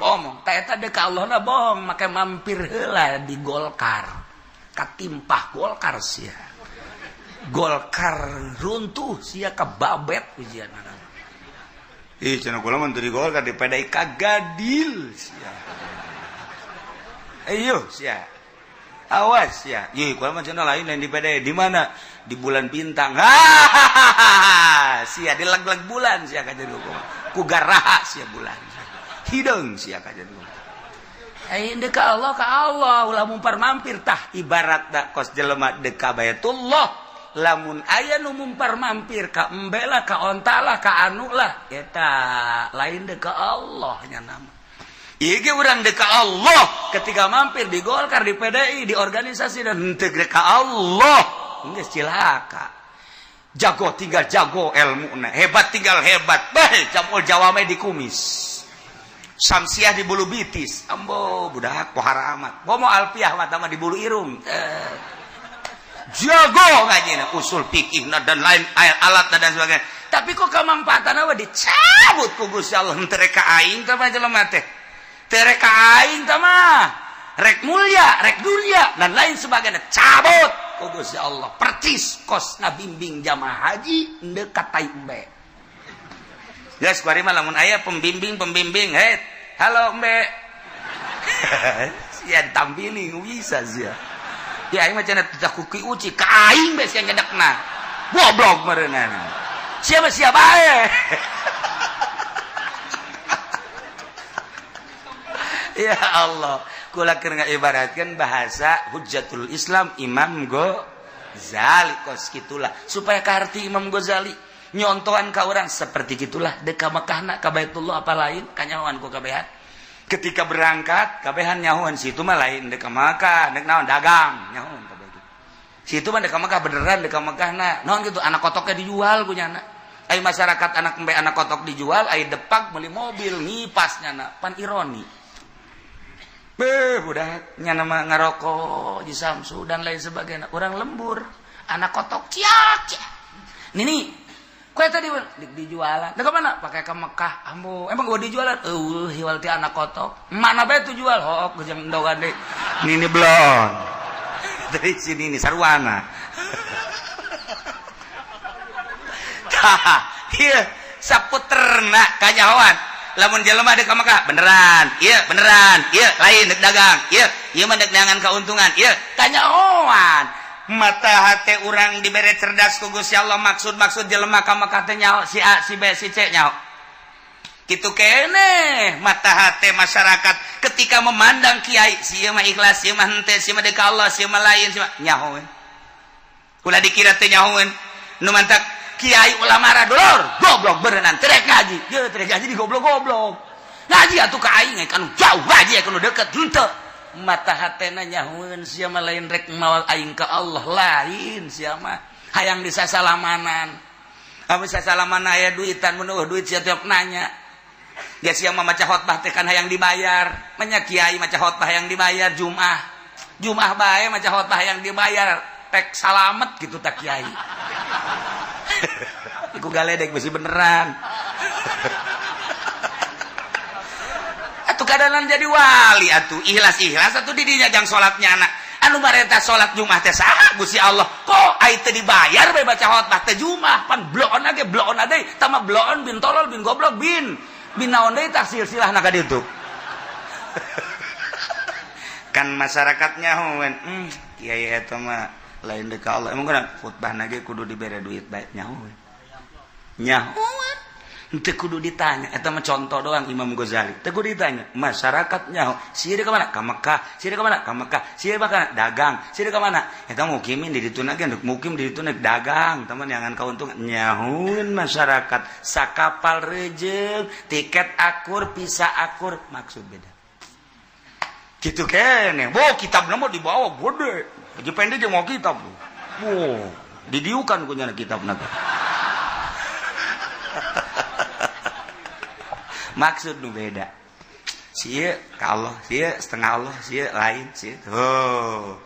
Bohong. Tah eta deuk ka Allah na bohong, make mampir heula di Golkar. Katimpah Golkar sia. Golkar runtuh sia kababet ujian mana. Ih cenah kula mah teu di Golkar di PDI kagadil sia. Ayo sia. Awas sia. Ih kula mah cenah lain lain di PDI di mana? Di bulan bintang. Hahaha. Sia dileg-leg bulan sia ka jadi ku garaha sia bulan. Hideung sia ka jadi. Ayo deuk ka Allah ulah mumpar mampir tah ibaratna kos jelema deuk ka Baitullah. Lamun aya nu mumpar mampir ka embe lah ka onta lah ka anu lah eta lain deuk ka Allah nya nama. Ieu ge urang deuk ka Allah ketika mampir di Golkar di PDI di organisasi dan henteu deuk ka Allah geus cilaka. Jago tinggal jago ilmuna, hebat tinggal hebat. Bae jamul jawame di kumis. Samsiah di bulu bitis. Ambo budak pohara amat. Bomo alfiah mah di bulu irung. Jago ngajina usul fikihna dan lain alat dan sebagainya. Tapi kok kemangfaatan apa dicabut ku Gusti Allah henteu rek ka aing teh mah jelema teh. Teu rek ka aing teh mah. Rek mulia, rek dunia dan lain sebagainya cabut ku Gusti Allah. Percis kos ngabimbing jamaah haji deuk ka tai embe. Geus kuari mah lamun aya pembimbing-pembimbing, hei, halo embe. Sia ditampili bisa sia. Ya aing mah cenah teu kuki uci ka aing bae sia nyedekna. Goblok meureunana. Sia mah sia bae. Ya Allah, kula keur ngaibaratkeun bahasa Hujjatul Islam Imam Ghazali kos kitulah supaya kaharti Imam Ghazali nyontohan ka urang seperti gitulah deuk ka Mekahna ka Baitullah apa lain kanyahoan ku kabehan. Ketika berangkat kabehan nyahoan situ mah lain deuk ka Mekah deuk naon dagang nyahoan kabeh. Situ mah deuk ka Mekah beneran deuk ka Mekahna naon gitu anak kotoknya dijual ku nyana. Ai masyarakat anak embe anak kotok dijual, ai depak beli mobil ngipas nyana, pan ironi. Beuh, budak nyana mah ngarokok di Samsu dan lain sebagainya. Urang lembur, anak kotok ciak ciak. Nini, kue tadi dijualan. Dek mana? Pakai ke Mekah. Ambo, emang gua dijualan? Eueuh, hiwal ti anak kotok. Mana bae tuh jual? Hook jeung endogan deui. Nini belon. Dari sini nih sarwana. Tah, ieu saputerna kanyahoan. Lamun jelema deuk ka Mekah, beneran. Ieu beneran. Ieu lain deuk dagang. Ieu ieu mah deuk neangan kauntungan. Ieu kanyahoan. Mata hati urang dibere cerdas ku Gusti Allah, maksud-maksud jelema ka Mekah teh nyaho si A, si B, si C nyaho. Kitu keneh mata hati masyarakat ketika memandang kiai, si ieu mah ikhlas, si ieu mah henteu, si ieu mah deuk ka Allah, si ieu mah lain, si ieu mah nyaho we. Ulah dikira teh nyahoeun. Nu mantak kiai ulah marah dulur, goblok berenang terek ngaji. Ye terek ngaji di goblok-goblok. Ngaji atuh ka aing kan jauh ngaji anu deket henteu. Mata hatena nyahueun sia mah lain rek mawa aing ka Allah, lain sia mah hayang disasalamanan. Apa sasalaman aya duitan mun eueuh duit sia tiap nanya. Dia sia mah maca khotbah teh kan hayang dibayar. Manya kiai maca khotbah hayang dibayar Jumat. Jumat bae maca khotbah hayang dibayar, tek salamet gitu tak kiai. Iku galedek besi beneran. Atuh kadanan jadi wali atuh ikhlas-ikhlas atuh di dinya jang salatnya anak. Anu marenta salat Jumat teh saha Gusti Allah. Kok ai teu dibayar bae baca khotbah teh Jumat pan bloon age bloon ade tama bloon bin tolol bin goblok bin bin naon deui tah silsilahna ka ditu. Kan masyarakatnya hoen kiai eta mah lain deuk ka Allah. Emang kunaon khutbahna ge kudu dibere duit bae nyaho. Nyaho. Teu kudu ditanya, eta mah contoh doang Imam Ghazali. Teu kudu ditanya, masyarakat nyaho, sia ka mana? Ka Mekah, sia ka mana? Ka Mekah, sia ka mana? Dagang, sia ka mana? Eta mukimin di ditu ge mukim di ditu dagang, teman jangan kauntungan. Nyahueun masyarakat sakapal rejeung, tiket akur, visa akur, maksud beda. Kitu keneh, bo kitabna mah dibawa gede. Baju pendek jeung mau kitab. Wo, didiukan ku nyana kitabna teh. Maksud nu beda. Sia ka Allah, sia setengah Allah, sia lain, sia. Oh.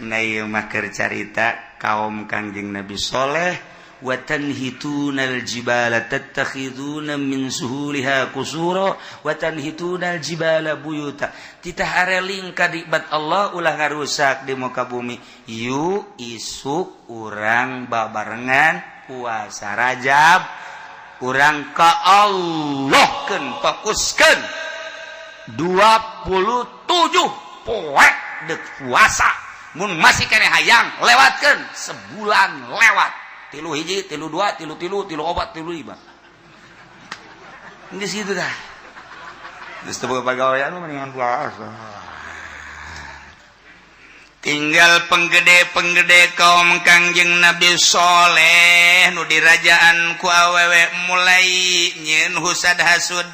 Nah ieu mah keur carita kaum Kangjeng Nabi Soleh wa tanhitunal jibala tattakhiduna min suhuliha qusura wa tanhitunal jibala buyuta. Titah areling ka nikmat Allah ulah ngarusak di muka bumi. Yuk isuk urang babarengan puasa Rajab. Urang ka Allah keun fokuskeun 27 poe deuk puasa mun masih keneh hayang lewatkeun sebulan lewat 3 1 3 2 3 3 3 4 3 5 geus kitu dah geus teu boga pagawean mah mendingan puasa. Tinggal penggede-penggede kaum Kangjeng Nabi Soleh nu dirajaan ku awewe mulai nyeun husad hasud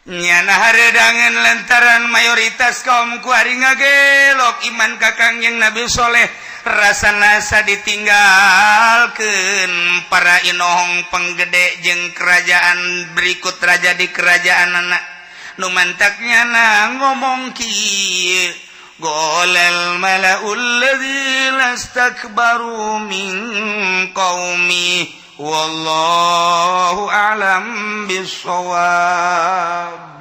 nyana haredangan lantaran mayoritas kaum kuari ngagelok iman ka Kangjeng Nabi Soleh rasa-rasa ditinggalkeun para inohong penggede jeung kerajaan berikut raja di kerajaan anak nu mantaknya na ngomong kieu Qolal mala'ul ladzina istakbaru min qaumi wallahu a'lam bissawab.